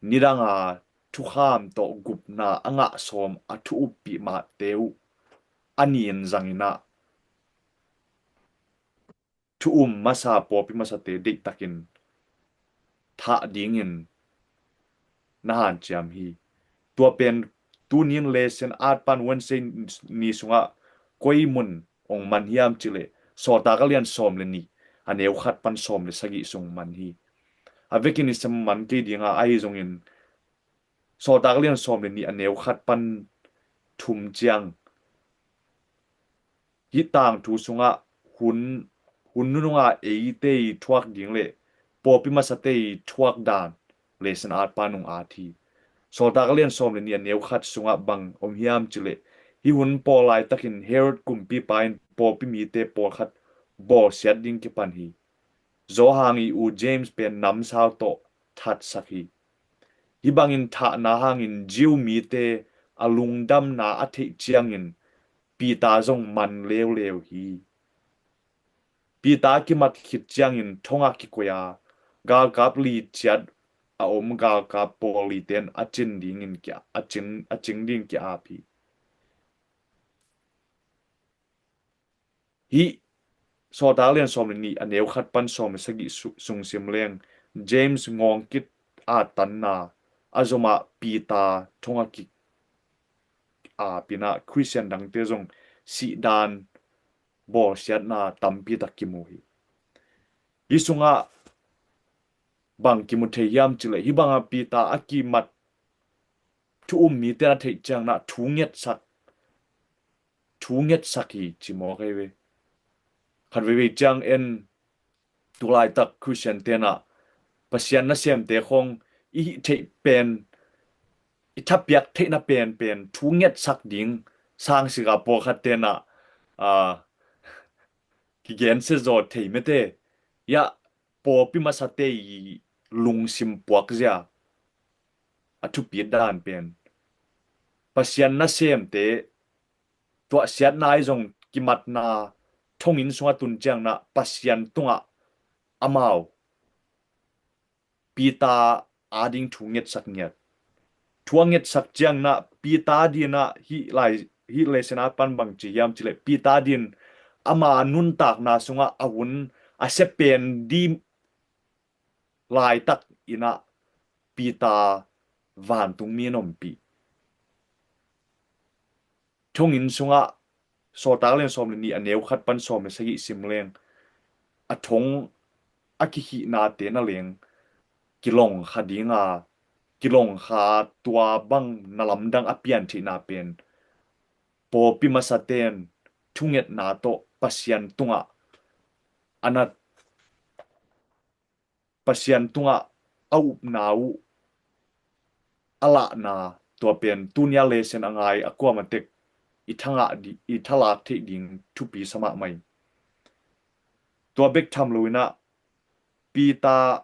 nidanga thukham tawh gupna a ngah sawm a thu uppih mahte uh a nin zanginah thu um masa pawlpi masate deihtakin thah dingin na hanciam hi. Tua pen tunin lesson at pan Wednesday ni sungah koi mun ong man hiam cileh Sawltak a lian sawm le nih a neu khat pan sawm le sagih sung man hi. A vekin i sem man kei dinga ahi zongin Sawltak a lian sawm le nih a neu khat pan thum ciang hih tangthu sungah hun, hun nununga eite i thuak ding le pawlpi masate i thuak dan lesson at pan ong at hi. Sawltak a lian sawm le nih a neu khat sungah bang om hiam cileh, hih hun pawl laitakin Herod kumpipa in pawlpi mite pawlkhat bawlsiat ding kipan hi. Zawhang i u James pen namsau tawh thatsak hi. Hih bangin thahna hangin Jew mite a lungdamna a theih ciangin Peter zong man leuleu hi. Peter a kimat khit ciangin thongah kikoih a, galkap li ciat a om galkap pawl liten a cing dingin kia, a cing, a cing ding ki-ap hi. Hih Sawltak lian sawm le nih a neu khat pan sawm le sagih su-, sung sim leng James ngawngkit a tanna a zomah Peter thongah ki-ap inah Khristian dangte zong sihdan bawlsiatna tampi tak kimu hi. Hih sungah bang kimu thei hiam cileh, hih bangah Peter a kimat thu um mite na theih cianginah thu ngetsak, thu ngetsak hi ci mawk ahi ve. Khat veivei ciang en tulaitak Khristian tenah Pasian nasemte khong i hih theih pen, i thapiak theihna penpen thu ngetsak ding sang sika pawlkhat tenah, aa, kigensia zaw thei mete. Ia pawlpi masate i lungsim puakzia a thupit dan pen Pasian nasemte tuahsiatna i zong kimatna thonginn sungah tun cianginah Pasian tungah amau Peter ading thu ngetsak ngiat. Thu a ngetsak cianginah Peter dinah hih lai, hih lesson a pan bang ci hiam cileh Peter din ama nuntakna sungah a hun a sia pen di laitak inah Peter vantungmi in ompih. Thonginn sungah Sawltak lian sawm le nih a neu khat pan sawm le sagih sim leng a thong a kikhihnate na leng kilong kha dinga, kilong kha tua bang na lamdang a pian theihna pen pawlpi masaten thungetna tawh Pasian tungah a nat Pasian tungah a upna uh a lahna tua pen tunia lesson a ngai a kuamatek i thangah di, i thalak theih ding thupi sa mahmah hi. Tua bek tham loinah Peter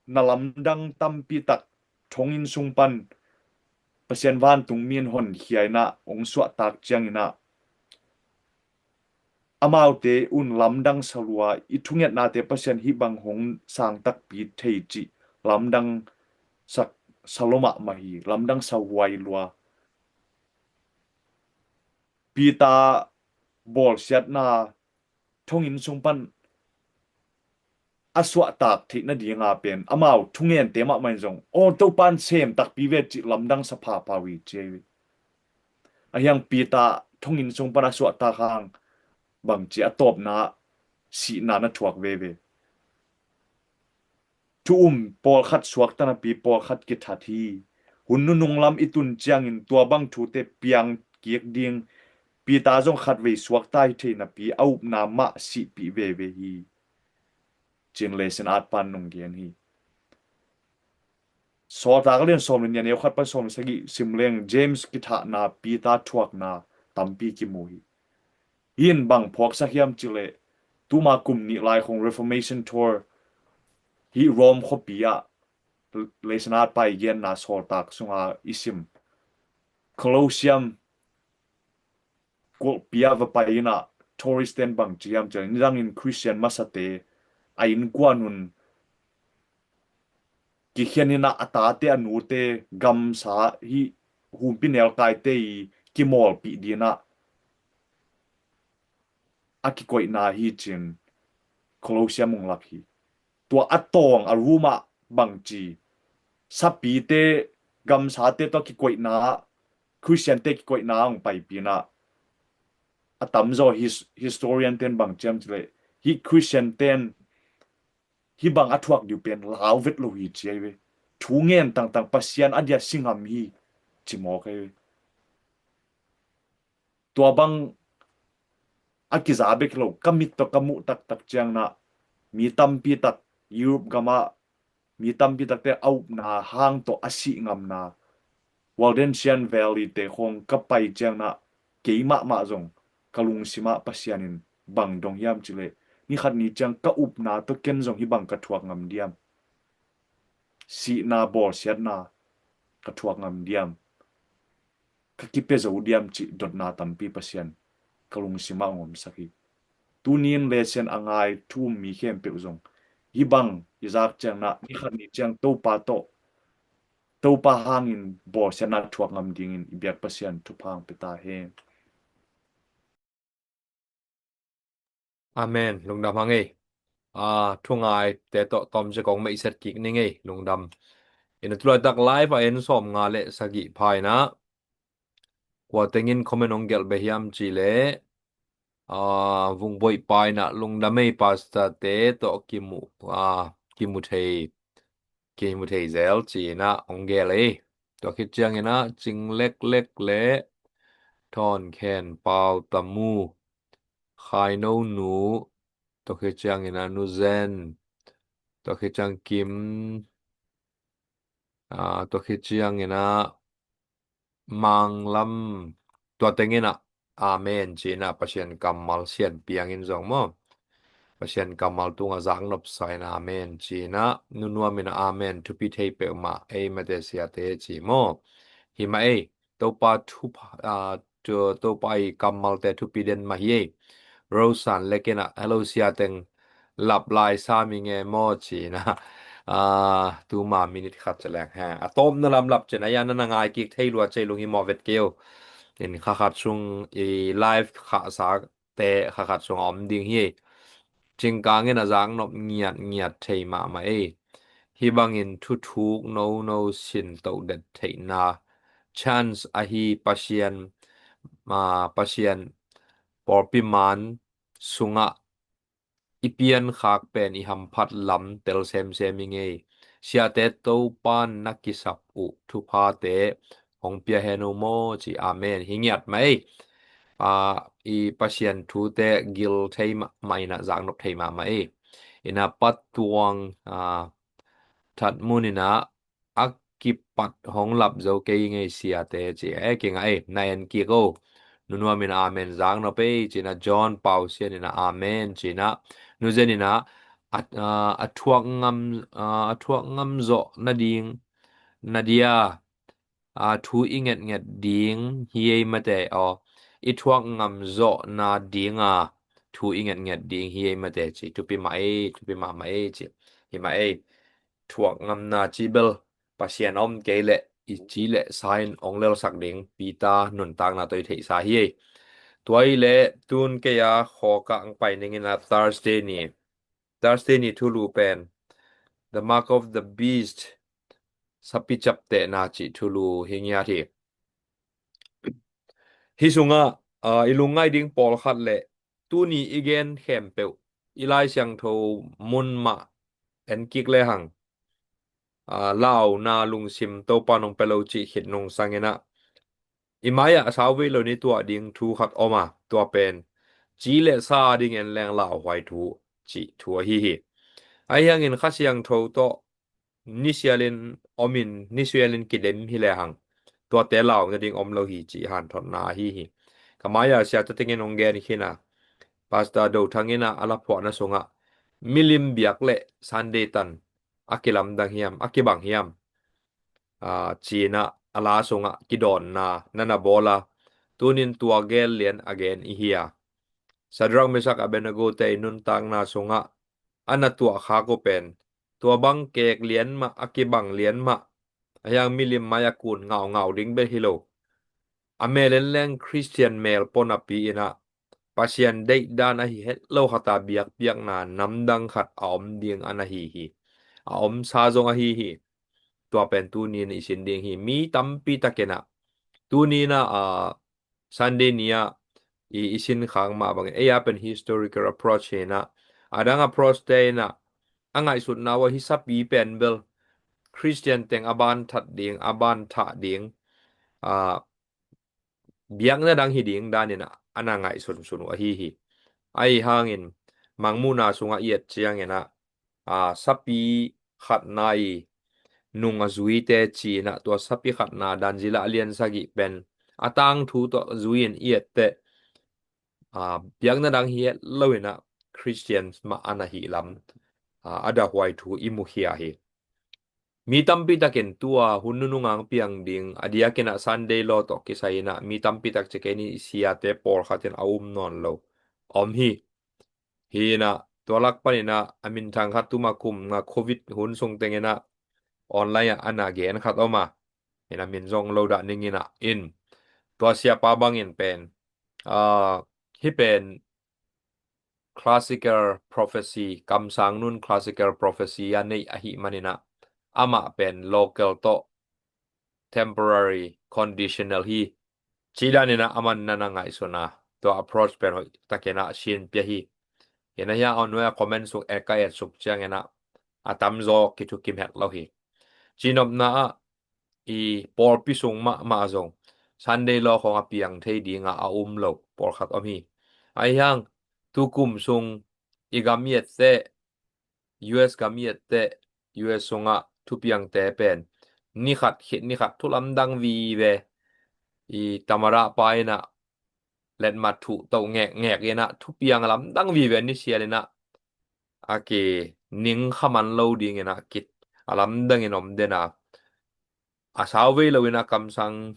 na lamdang tampi tak thonginn sung pan Pasian vantungmi in honkhia inah hong suahtak cianginah amaute un lamdang sa lua, i thungetnate Pasian hih bang hong sang takpi thei cih lamdang sa, sa lua mahmah hi, lamdang sa huai lua. Peter bawlsiatna thonginn sung pan a suahtak theih nadinga pen amau thungente mahmah in zong aw Topa in sem takpi ve cih lamdang sa phapha uh hi ci hi. Ahiang Peter thonginn sung pan a suahtak hang bangci a tawpna sihna na thuak veve. Thu um pawlkhat suakta napi pawlkhat kithat hi. Hun nunung lam i tun ciangin tua bang thute piang kik ding Peter zong khatvei suakta hi thei napi a upna mah sihpih veve hi. Cin lesson at pan nung gen hi. Sawltak a lian sawm le nih a neu khat pan sawm le sagih sim leng James kithahna Peter thuakna tampi kimu hi. Hih in bang phawksak hiam cileh tuma kum nih lai khong Reformation Tour hih Rome khuapi ah lesson at pa i genna sawltak sunga i sim Colosseum kulhpi ah va pai inah tourist ten bang ci hiam cileh nidangin Christian masate a innkuan un kikhen inah a tate a nute gamsa hih humpi nelkaite i kimawlpih dinah a kikoihna hi cin Colosseum hong lak hi. Tua a tawng a room ah bangci sapite gamsate tawh kikoihna ah Christian te kikoihna hong paipih inah a tamzaw his, historian ten bang ci hiam cileh hih Christian ten hih bang a thuak diu pen lau vet lo hi ci ahi ve. Thu ngen tangtang Pasian a dia si ngam hi ci mawk ahi ve. Tua bang a kiza bek lo ka mit tawh ka muh taktak cianginah mi tampi tak Europe gamah mi tampi takte a upna hang tawh a sih ngamna Waldensian Valley te khong ka pai cianginah kei mahmah zong ka lungsimah Pasian in bang dong hiam cileh ni khat ni ciang ka upna tawh ken zong hih bang ka thuak ngam diam? Sihna bawlsiatna ka thuak ngam diam? Ka kipia zo diam cih dotna tampi Pasian ka lungsimah hong omsak hi. Tuni in lesson a ngai thu um mi khempeuh zong hih bang i zak cianginah ni khat ni ciang Topa tawh Topa hangin bawlsiatna thuak ngam dingin i biak Pasian thupha hong pia ta hen. Amen. Lungdam hang ei. A, thungaite tawh tawmcik kong meihset kik ning ei. Lungdam. Ina tulaitak live a en sawm nga le sagih pha inah kua tengin comment hong gelh beh hiam cileh a, Vungboih pa inah lungdam ei pastor te tawh kimu, a, kimu thei kimu thei zel ci inah hong gel ei. Tua khit cianginah Cing Leklek le Thawn Khen Pau Tamu Khaino Nu, tua khit cianginah Nu Zen, tua khit ciang Kim, a, tua khit cianginah Manglam, tua tenginah amen ci inah Pasian kammal sian piangin zong maw Pasian kammal tungah zaknop sa in amen ci inah nunuam inah amen thupi thei peuhmah ei mate siate ci maw. Himah ei Topa thupha, a, Topa i kammalte thupi den mah hi ei. Rosan Lek inah hello siateng lap lai sa mi nge maw ci inah, a, tuma minute khat ci leng he a tawpna lam lap cin a ian na ngai kik thei lua cei lung hi maw vet keu. In kha khat sung i live khahsa te kha khat sung a om ding hi. Cingkangin a zaknop ngiat ngiat thei mahmah ei. Hih bangin thuthuk nono sin toh det theihna chance ahi Pasian, a, Pasian pawlpi man sungah i piankhak pen i hamphat lam tel semsem i ngei. siate Topan na kisap uh thuphate hong pia hen uh maw ci. Amen. Hi ngiat mah ei. I Pasian thute gil thei mahmah inah zaknop thei mahmah ei. Inah patuang a, thatmun inah a kipat hong lap zo kei ngei siate ci e kingah ei. Na en kik o. Nunuam inah amen zaknop ei cinah John Pausian inah amen cinah nuzen inah a, a, a thuak ngam a, a thuak ngam zawh nading nadia a, thu i ngetnget ding hi ei mate aw. I thuak ngam zawh nadinga thu i ngetnget ding hi ei mate ci. Thupi mah ei, thupi mahmah ei ci. Hi mah ei. Thuak ngamna ci bel Pasian a om kei leh i ci leh sa in ong lelsak ding Peter nuntakna tawh i theihsa hi ei. Tua i leh tun kei a khawkah ang pai ning inah Thursday ni Thursday ni thulu pen The Mark of the Beast, sapi ciaptehna cih thulu hi ngiat hi. Hi sungah a, i lungngai ding pawlkhat le tuni i gen khempeuh i Lai Siangtho mun mah en kik lehang a, launa lungsim Topa nong pia lo cih khit nungsang inah i mai-ah a sauvei lo ni tuah ding thu khat om a, tua pen ci le sa ding en leng lauhuai thu cih thu ahi hi. Ahi hangin Kha Siangtho tawh nisialin omin nisialin kidem hi lehang tuate lau nading om lo hi cih hanthotna ahi hi. Ka mai-ah sia tatengin hong gen khin a, Pastor Do Thang inah a laphuahna sungah milim biak le Sunday tan a kilamdang hiam, a kibang hiam a, cinah a la sungah kidawnna na na bawl a, tunin tua gel lian a gen i hi a. Sadrak, Mesak, Abednego te i nuntakna sungah a na tuah khak uh pen tua bang kek lian mah, a kibang lian mah, a hiang milim mai a kun ngaungau ding bek hi lo. A mel en leng Khristian mel pua napi inah Pasian deihdan ahi het lo khata biakpiakna namdang khat a om ding a na hi hi. A omsa zong ahi hi. Tua pen tuni in i sin ding hi. Mi tampi takin ah tuni in ah, a, Sunday ni ah i, i sin khak mah bangin ei a pen historical approach hi inah, a dang approach te inah a ngaihsutna uh a hi sapi pen bel Khristian teng a ban that ding, a ban thah ding, a, biakna dang hi ding danin ah a na ngaihsunsun uh ahi hi. Ahi hangin Mangmuhna sungah i et ciangin ah, a, sapi khatna i nung a zuite ci inah tua sapi khatna dan zila a lian sagih pen a tangthu tawh zui in i et teh, a, biakna dang hi het lo inah Khristian mah a na hi lam, a, a dahuai thu i mukhia hi. Mi tampi takin tua hun nunung ang piang ding a diakin ah Sunday law tawh kisai inah mi tampi tak ci kei ni, siate pawlkhat in a um nawn lo om hi. Hi inah tua lak pan inah a minthang khat tuma kum nga covid hun sung teng inah online ah a na gen khat om a, inah min zong lo dah ning inah in tua siapa bangin pen, a, hih pen classical prophecy, kamsang nun classical prophecy a neih ahih man inah amah pen local tawh temporary conditional hi. Ci dan inah aman na na ngaihsun a, tua approach pen hoih takin ah sin pia hi. Inah hiah a nuai a comment suk et ka et suk ciangin ah a tamzaw kithukim het lo hi. Cinopna ah i pawlpi sung mahmah zong Sunday law khong a piang thei dinga a um lo pawlkhat om hi. Ahi hang tukum sung i gam i et teh, U S gam i et teh, U S sungah thupiangte pen ni khat khit ni khat thu lamdang vive, i tamada pa inah letmat thuh toh ngekngek inah thupiang a lamdang vive, nisial inah a kining kha man lo ding inah kit a lamdang in om den a, a sauvei lo inah kamsang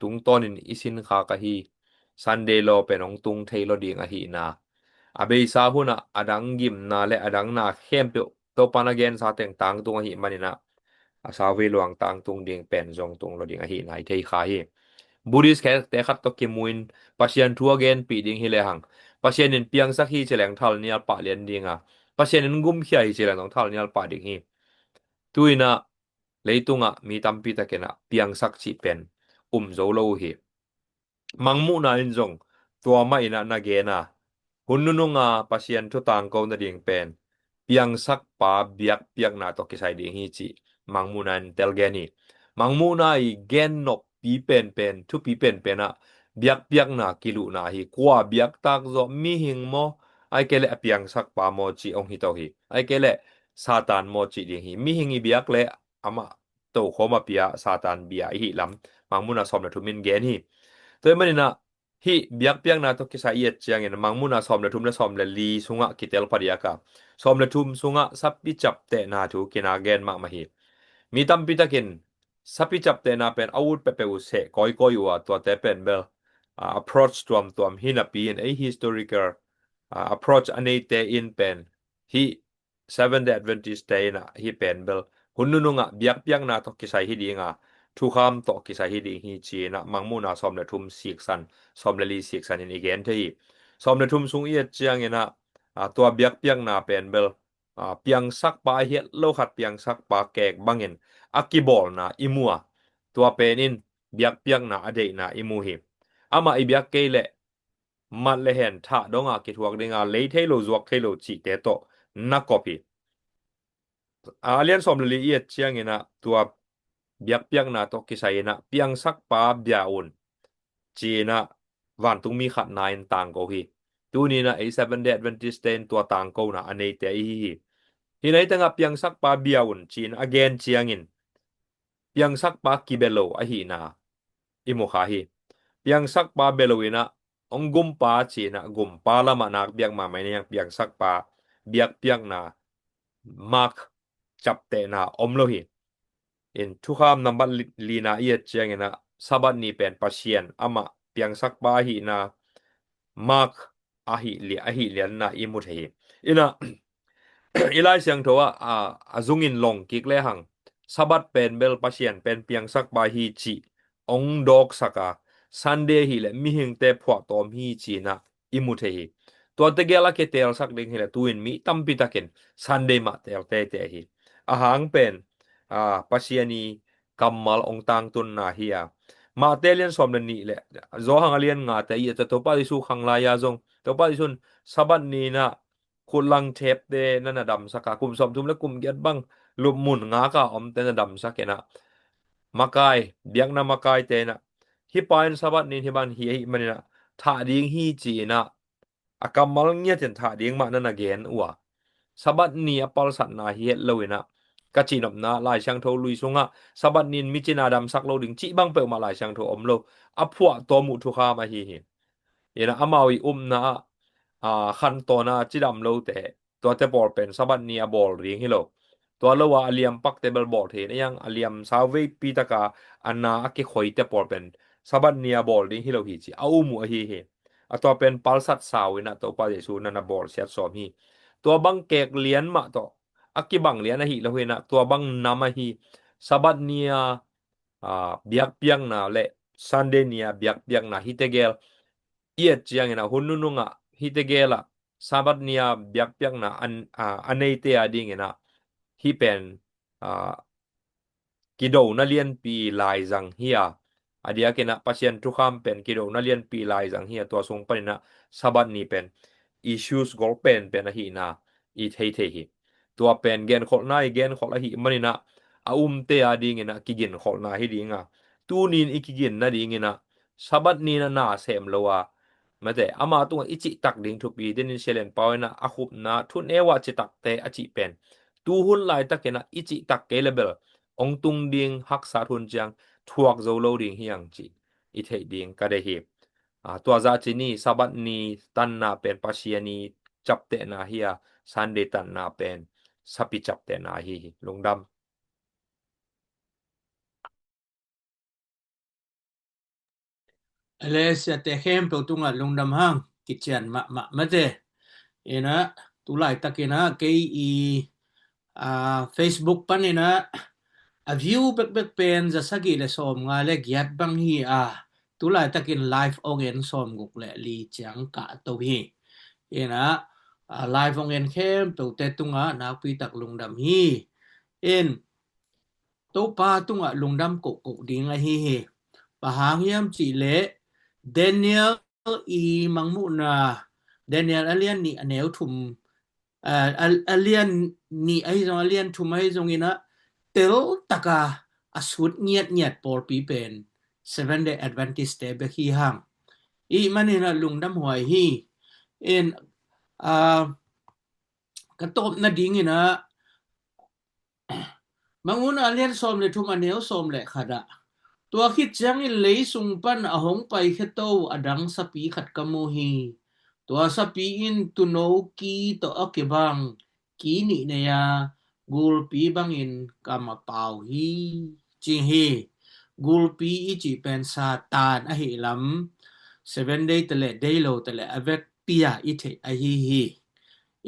tungtawnin i sin khak ahi Sunday law pen hong tung thei lo ding ahihna, a beisa hunah a dang gimna le a dang na khempeuh Topa na gensa teng tangtung ahih man inah a sauvei lo ang tangtung ding pen zong tung lo ding ahihna i thei kha hi. Buddhist khe te khat tawh kimu in Pasian thu a genpih ding hi lehang, Pasian in piangsak hi ci leng thalnial pah lian ding a, Pasian in gumkhia hi ci leng zong thalnial pah ding hi. Tu inah leitungah mi tampi takin ah piangsak cih pen um zo lo uh hi. Mangmuhna in zong tua mah inah na gen a, hun nununga Pasian thu tangko nading pen piangsakpa biakpiakna tawh kisai ding hi cih Mangmuhna in tel gen hi. Mangmuhna i gen noppi penpen, thupi penpen ah biakpiakna kiluhna hi. Kua biaktak zaw, mihing maw, ahih kei leh a piangsakpa maw cih hong hi to hi. Ahih kei leh Satan maw cih ding hi. Mihing i biak leh amah tokhawm a pia Satan bia i hih lam Mangmuhna sawm le thum in gen hi. Tua ahih manin ah hih biakpiakna tawh kisai i et ciangin Mangmuhna sawm le thum le sawm le li sungah kitel phadiak a, sawm le thum sungah sapi ciaptehna thu kina gen mahmah hi. Mi tampi takin sapi ciaptehna pen a ut peuhpeuh uh seh kawikawi uh a, tuate pen bel, ah, approach tuamtuam hi napi in ei historical, ah, approach a neite in pen hih Seventh Day Adventist te in ah hih pen bel hun nunung ah biakpiakna tawh kisai hi ding a, thukham tawh kisai hi ding hi ci-in ah Mangmuhna sawm le thum siksan, sawm le li siksan in i gen thei hi. Sawm le thum sung i et ciangin ah, ah, tua biakpiakna pen bel, ah, piangsakpa a hiat lo khat piangsakpa keek bangin a kibawlna i mu a, tua pen in biakpiakna a deihna i mu hi. Amah i biak kei leh mat le hen thah dong a kithuak ding a, lei thei lo zuak thei lo cihte tawh na kop hi. A lian sawm le li i et ciangin ah tua biakpiakna tawh kisai in ah piangsakpa bia un ci-in ah vantungmi khatna in tangko hi. Tuni in ah ei Seventh Day Adventist te in tua tangkona a neite i hi hi. Hih nai tengah piangsakpa bia un ci-in a gen ciangin piangsakpa kibia lo ahihna i mu kha hi. Piangsakpa bia lo in ah hong gumpa ci-in ah gumpa lamah nak biak mahmah in ah piangsakpa biakpiakna mark ciaptehna om lo hi. In thukham nambat li, lina i et ciangin ah Sabbath ni pen Pasian amah piangsakpa ahihna mark ahi li-, ahi lianna i mu thei hi. In ah i Lai Siangtho ah, a, a zungin long kik lehang Sabbath pen bel Pasian pen piangsakpa hi cih hong dawksak a, Sunday hi leh mihingte phuahtawm hi ci-in ah i mu thei hi. Tua tegel a kitelsak ding hi leh tu-in mi tampi takin Sunday mah tel teitei hi. A hang pen, a, Pasian i kammal hong tangtunna hi a. Mate lian sawm le nih le Johan a lian ngate i et a, Topa Jesu khang lai-a zong Topa Jesu in Sabbath ni in ah khutlang thepte na na damsak a, kum sawmthum le kum giat bang lupmun ngak a omte na damsak in ah, makai, biakna makaite in ah, hih pa in Sabbath ni in hih bang hi ahih manin ah thah ding hi ci-in ah a kammal ngiatin thah ding mah na na gen uh a, Sabbath ni a palsatna hi het lo in ah, ka cihnopna Lai Siangtho lui sungah Sabbath ni in mi cina damsak lo ding cih bang peuhmah Lai Siangtho om lo. A phuahtawm uh thukham ahi hi. In ah amau i upna ah, a, khantawn a cidam lote, tuate pawl pen Sabbath ni a bawl ding hi lo. Tua lo a a liam pakte bel bawl thei in ah, a liam sauveipi taka a na a kikhoite pawl pen Sabbath ni a bawl ding hi lo hi ci a um uh ahi hi. A tua pen palsat sau in ah Topa Jesu na na bawlsiat sawm hi. Tua bang keek lian mah tawh a kibang lian ahi lo hi in ah, tua bang nam ahi Sabbath ni a, a, biakpiakna le Sunday ni a biakpiakna hi tegel i et ciangin ah hun nunung ah hi tegel ah Sabbath ni a biakpiakna an, a, a neite a dingin ah hih pen, a, kidona lianpi laizang hi a, a diakin ah Pasian thukham pen kidona lianpi laizang hi a, tua sung panin ah Sabbath ni pen issues gol penpen ahihna i thei thei hi. Tua pen genkholhna i genkholh ahih manin ah a umte a dingin ah kiginkholhna hi ding a, tuni in i kigin nadingin ah Sabbath ni in ah na sem lo a, mate, ama tungah i cihtak ding thupi, den in Sialen pau in ah a khupna thuneu ah citakte a cih pen tu hun laitakin ah i cihtak kei le bel hong tung ding haksat hun ciang thuak zo lo ding hi hang cih i theih ding ka deih hi. A, tua zah ci ni, Sabbath ni tanna pen Pasian i ciaptehna hi a, Sunday tanna pen sapi ciaptehna ahi hi. Lungdam. Elesiate khempeuh tungah lungdam hang, kician mahmah mate. In ah, tu laitakin ah, kei i, a, Facebook panin ah, a view bekbek pen za sagih le sawmnga le giat bang hi a, tu laitakin live hong en sawmguk le li ciang kah to hi. In ah, a, live hong en khempeuhte tungah nakpi tak lungdam hi. In, Topa tungah lungdam kohkoh ding ahi hi. Bang hang hiam cih leh Daniel i Mangmuhna, Daniel a lian nih a neu thum a, a, a lian nih ahi zong, a lian thum ahi zongin ah, tel taka a sut ngiatngiat pawlpi pen Seventh Day Adventist te bek hi hang. I manin ah lungdam huai hi. In, a, ka tawp nadingin ah, Mangmuhna a lian sawm le thum a neu sawm le khat ah, tua khit ciangin lei sung pan a hong pai kheto a dang sapi khat ka mu hi. Tua sapi in tuuno ki tawh a kibang ki nih nei a, gulpi bangin kam a pau hi, ci hi. Gulpi i cih pen Satan ahi lam, Seventh Day te le dei lo te le a vekpi a i theih ahi hi.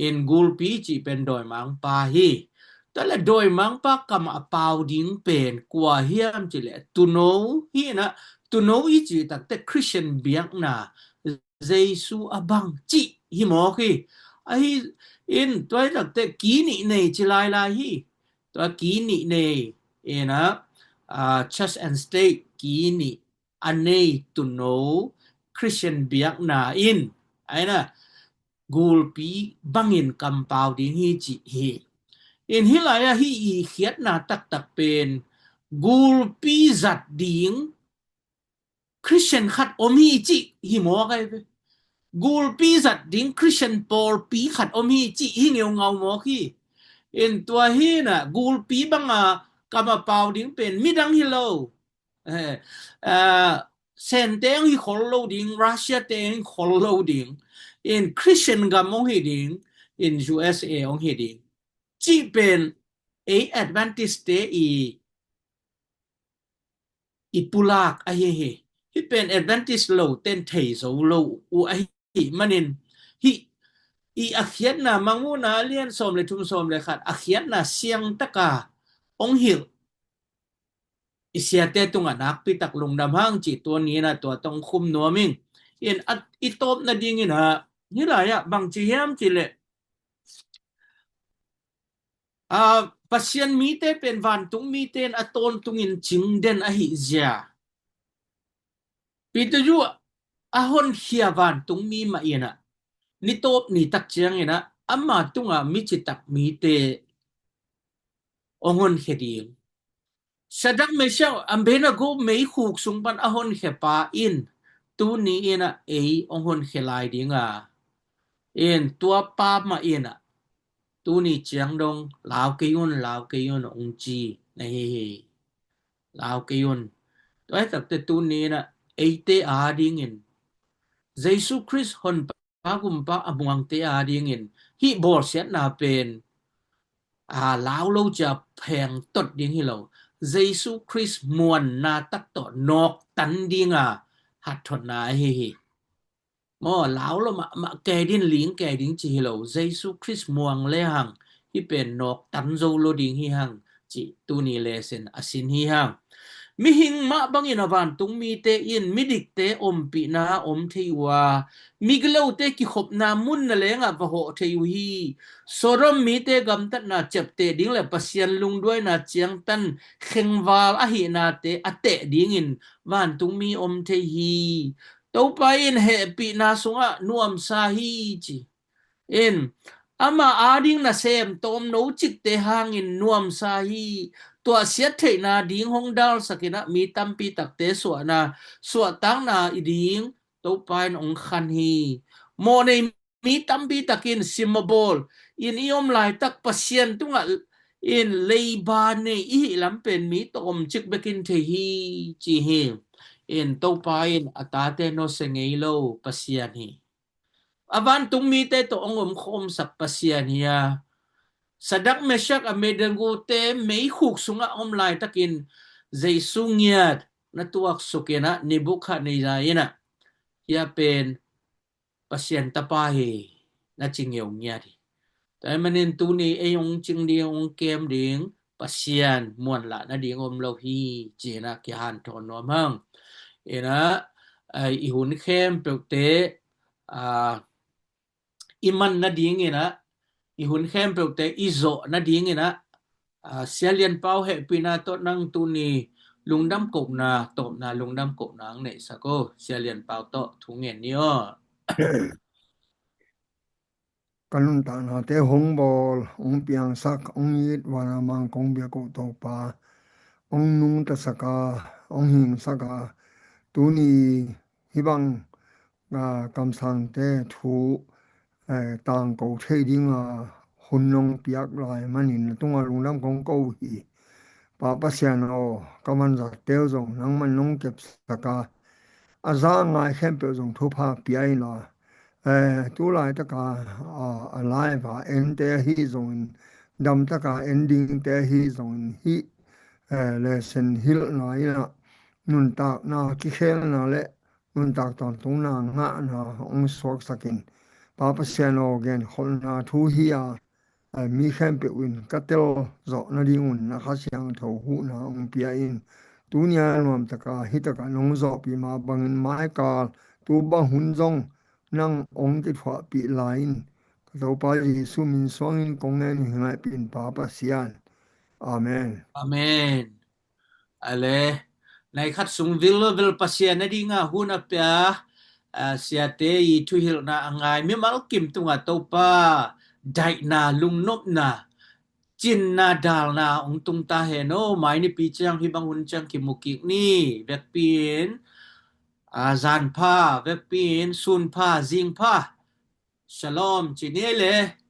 In gulpi cih pen dawimangpa hi. Tua le dawimangpa kam a pau ding pen kua hiam cih le tuuno hi in ah, tuuno i cih takte Christian biakna, Jesu a bang cih hi mawk hi. Ahi in tua hi takte ki nih nei ci lailai hi. Tua ki nih nei in ah, a, church and state ki nih a nei tuuno Christian biakna in, a in ah, gulpi bangin kam pau ding hi cih hi. In hih lai ah hih i khiatna taktak pen gulpi zat ding Christian khat om hi cih hi mawk ai ve. Gulpi zat ding Christian pawlpi khat om hi cih hi ngeungau mawk hi. In tua hi in ah gulpi banga kam a pau ding pen midang hi lo. Eh, a, Sente hong hi khol lo ding, Russia te hong hi khol lo ding, in Christian gam hong hi ding, in U S A hong hi ding. Cih pen ei Adventist te i, i pulak ahi hi. Hih pen Adventist lo ten thei zo lo uh ahi manin, hih i a khiatna, Mangmuhna a lian sawm le thum sawm le khat a khiatna siang taka hong hilh i siate tungah nakpi tak lungdam hang cih tua ni in ah tua tawh khum nuam ing. In a, i tawp nadingin ah, hih lai ah bang ci hiam cih le, a, Pasian mite pen vantung mite in a tawntungin cingden ahi zia. Peter Yu a honkhia vantung mi mah in ah, ni tawp ni tak ciangin ah, ama tungah mi citak mite hong honkhia ding. Shadrach, Meshach, Abednego meikhuk sung pan a honkhia pa in, tuni in ah ei hong honkhia lai ding a. In tua pa mah in ah, tuni ciang dong, lau kei un, lau kei un, hong ci na hi hi. Lau kei un. Tua hi takte tuni in ah, eite a dingin, Jesu Khrist honpa gumpa a muangte a dingin, hih bawlsiatna pen, a, lau lo cia pheng tot ding hi lo. Jesu Khrist muanna tak tawh nawktan dinga hathotna ahi hi. Maw, lau lo mahmah kei ding, ling kei ding ci hi lo. Jesu Khrist muang le hang, hih pen nawktan zo lo ding hi hang, cih tuni lesson a sin hi hang. Mihing mah bangin a vantung mite in midikte ompihna om thei uh a, migilote kikhopna mun nalengah va hawh thei uh hi. Sodom mite gamtatna ciapteh ding le Pasian lungduaina ciangtan khengval ahihnate a teh dingin vantung mi om thei hi. Topa in hehpihna sungah nuamsa hi ci. In, ama ading nasem tawmno cikte hangin nuamsa hi. Tuahsiat theihna ding hong dalsak in ah mi tampi takte suahna, suahtakna i ding Topa in hong khan hi. Mawhnei mi tampi takin sim a bawl in i om laitak Pasian tungah in leiba nei i hih lam pen mi tawmcik bekin thei hi ci hi. In Topa in a tate nawsia ngei lo Pasian hi. A vantung mite tawh hong omkhawmsak Pasian hi a. Shadrach, Meshach, Abednego te meikhuk sungah om laitakin Jesu ngiat na tuaksuk in ah, Nebuchadnezzar in ah, hia pen Pasian tapa hi, na ci ngeu ngiat hi. Tua ahih manin tuni ei hong cing ding, hong kem ding Pasian muanlah nading om lo hi, ci-in ah kihanthawn nuam hang. In ah, ai, i hun khempeuhte, a, i man nadingin ah, i hun khempeuhte i zawh nadingin ah, a, Sia Lian Pau hehpihna tawh nang tuni lungdam kohna, tawpna lungdam kohna ang neihsak aw. Sia Lian Pau tawh thu ngen ni aw. ka nuntaknate hong bawl, hong piangsak, hong it, vanah mangkong biak uh Topa, hong nungtasak a, hong hingsak a, tuni hih bang, ah, kamsangte thu, eh, tangko thei dinga hun nong piak lai manin na tungah lungdam kong ko uh hi. Pa Pasian aw, ka vanzatte uh zong nangman nong kepsak a, a za ngai khempeuh zong thupha pia in la, eh, tu laitaka, ah, a live a ente ahi zongin, damtaka en dingte ahi zongin, hih, eh, lesson hilhna in ah nuntakna kikhelna le nuntak tawntungna ngahna hong suaksak in. Pa Pasian aw, genkholhna thu hi a, a mi khempeuh in ka tel zawh nadingun na Kha Siangtho huhna hong pia in. Tuni a nuamtaka, hitaka nong zawhpih mah bangin maikal tu bang hun zong nang hong kithuahpih lai in. Ka Topa Jesu min suangin kong ngen hi, ngaihpih in Pa Pasian. Amen. Amen. Ale, nai khat sung vilvel Pasian adinga hun a pia, ah, siate i thuhilhna a ngai mimal kim tungah Topa daihna, lungnopna, cinna, dalna hong tung ta hen aw. Mai nipi ciang hih bang hun ciang kimu kik ni. Vekpi in, ah, zan pha, vekpi in sun pha, zing pha. Shalom ci ni le.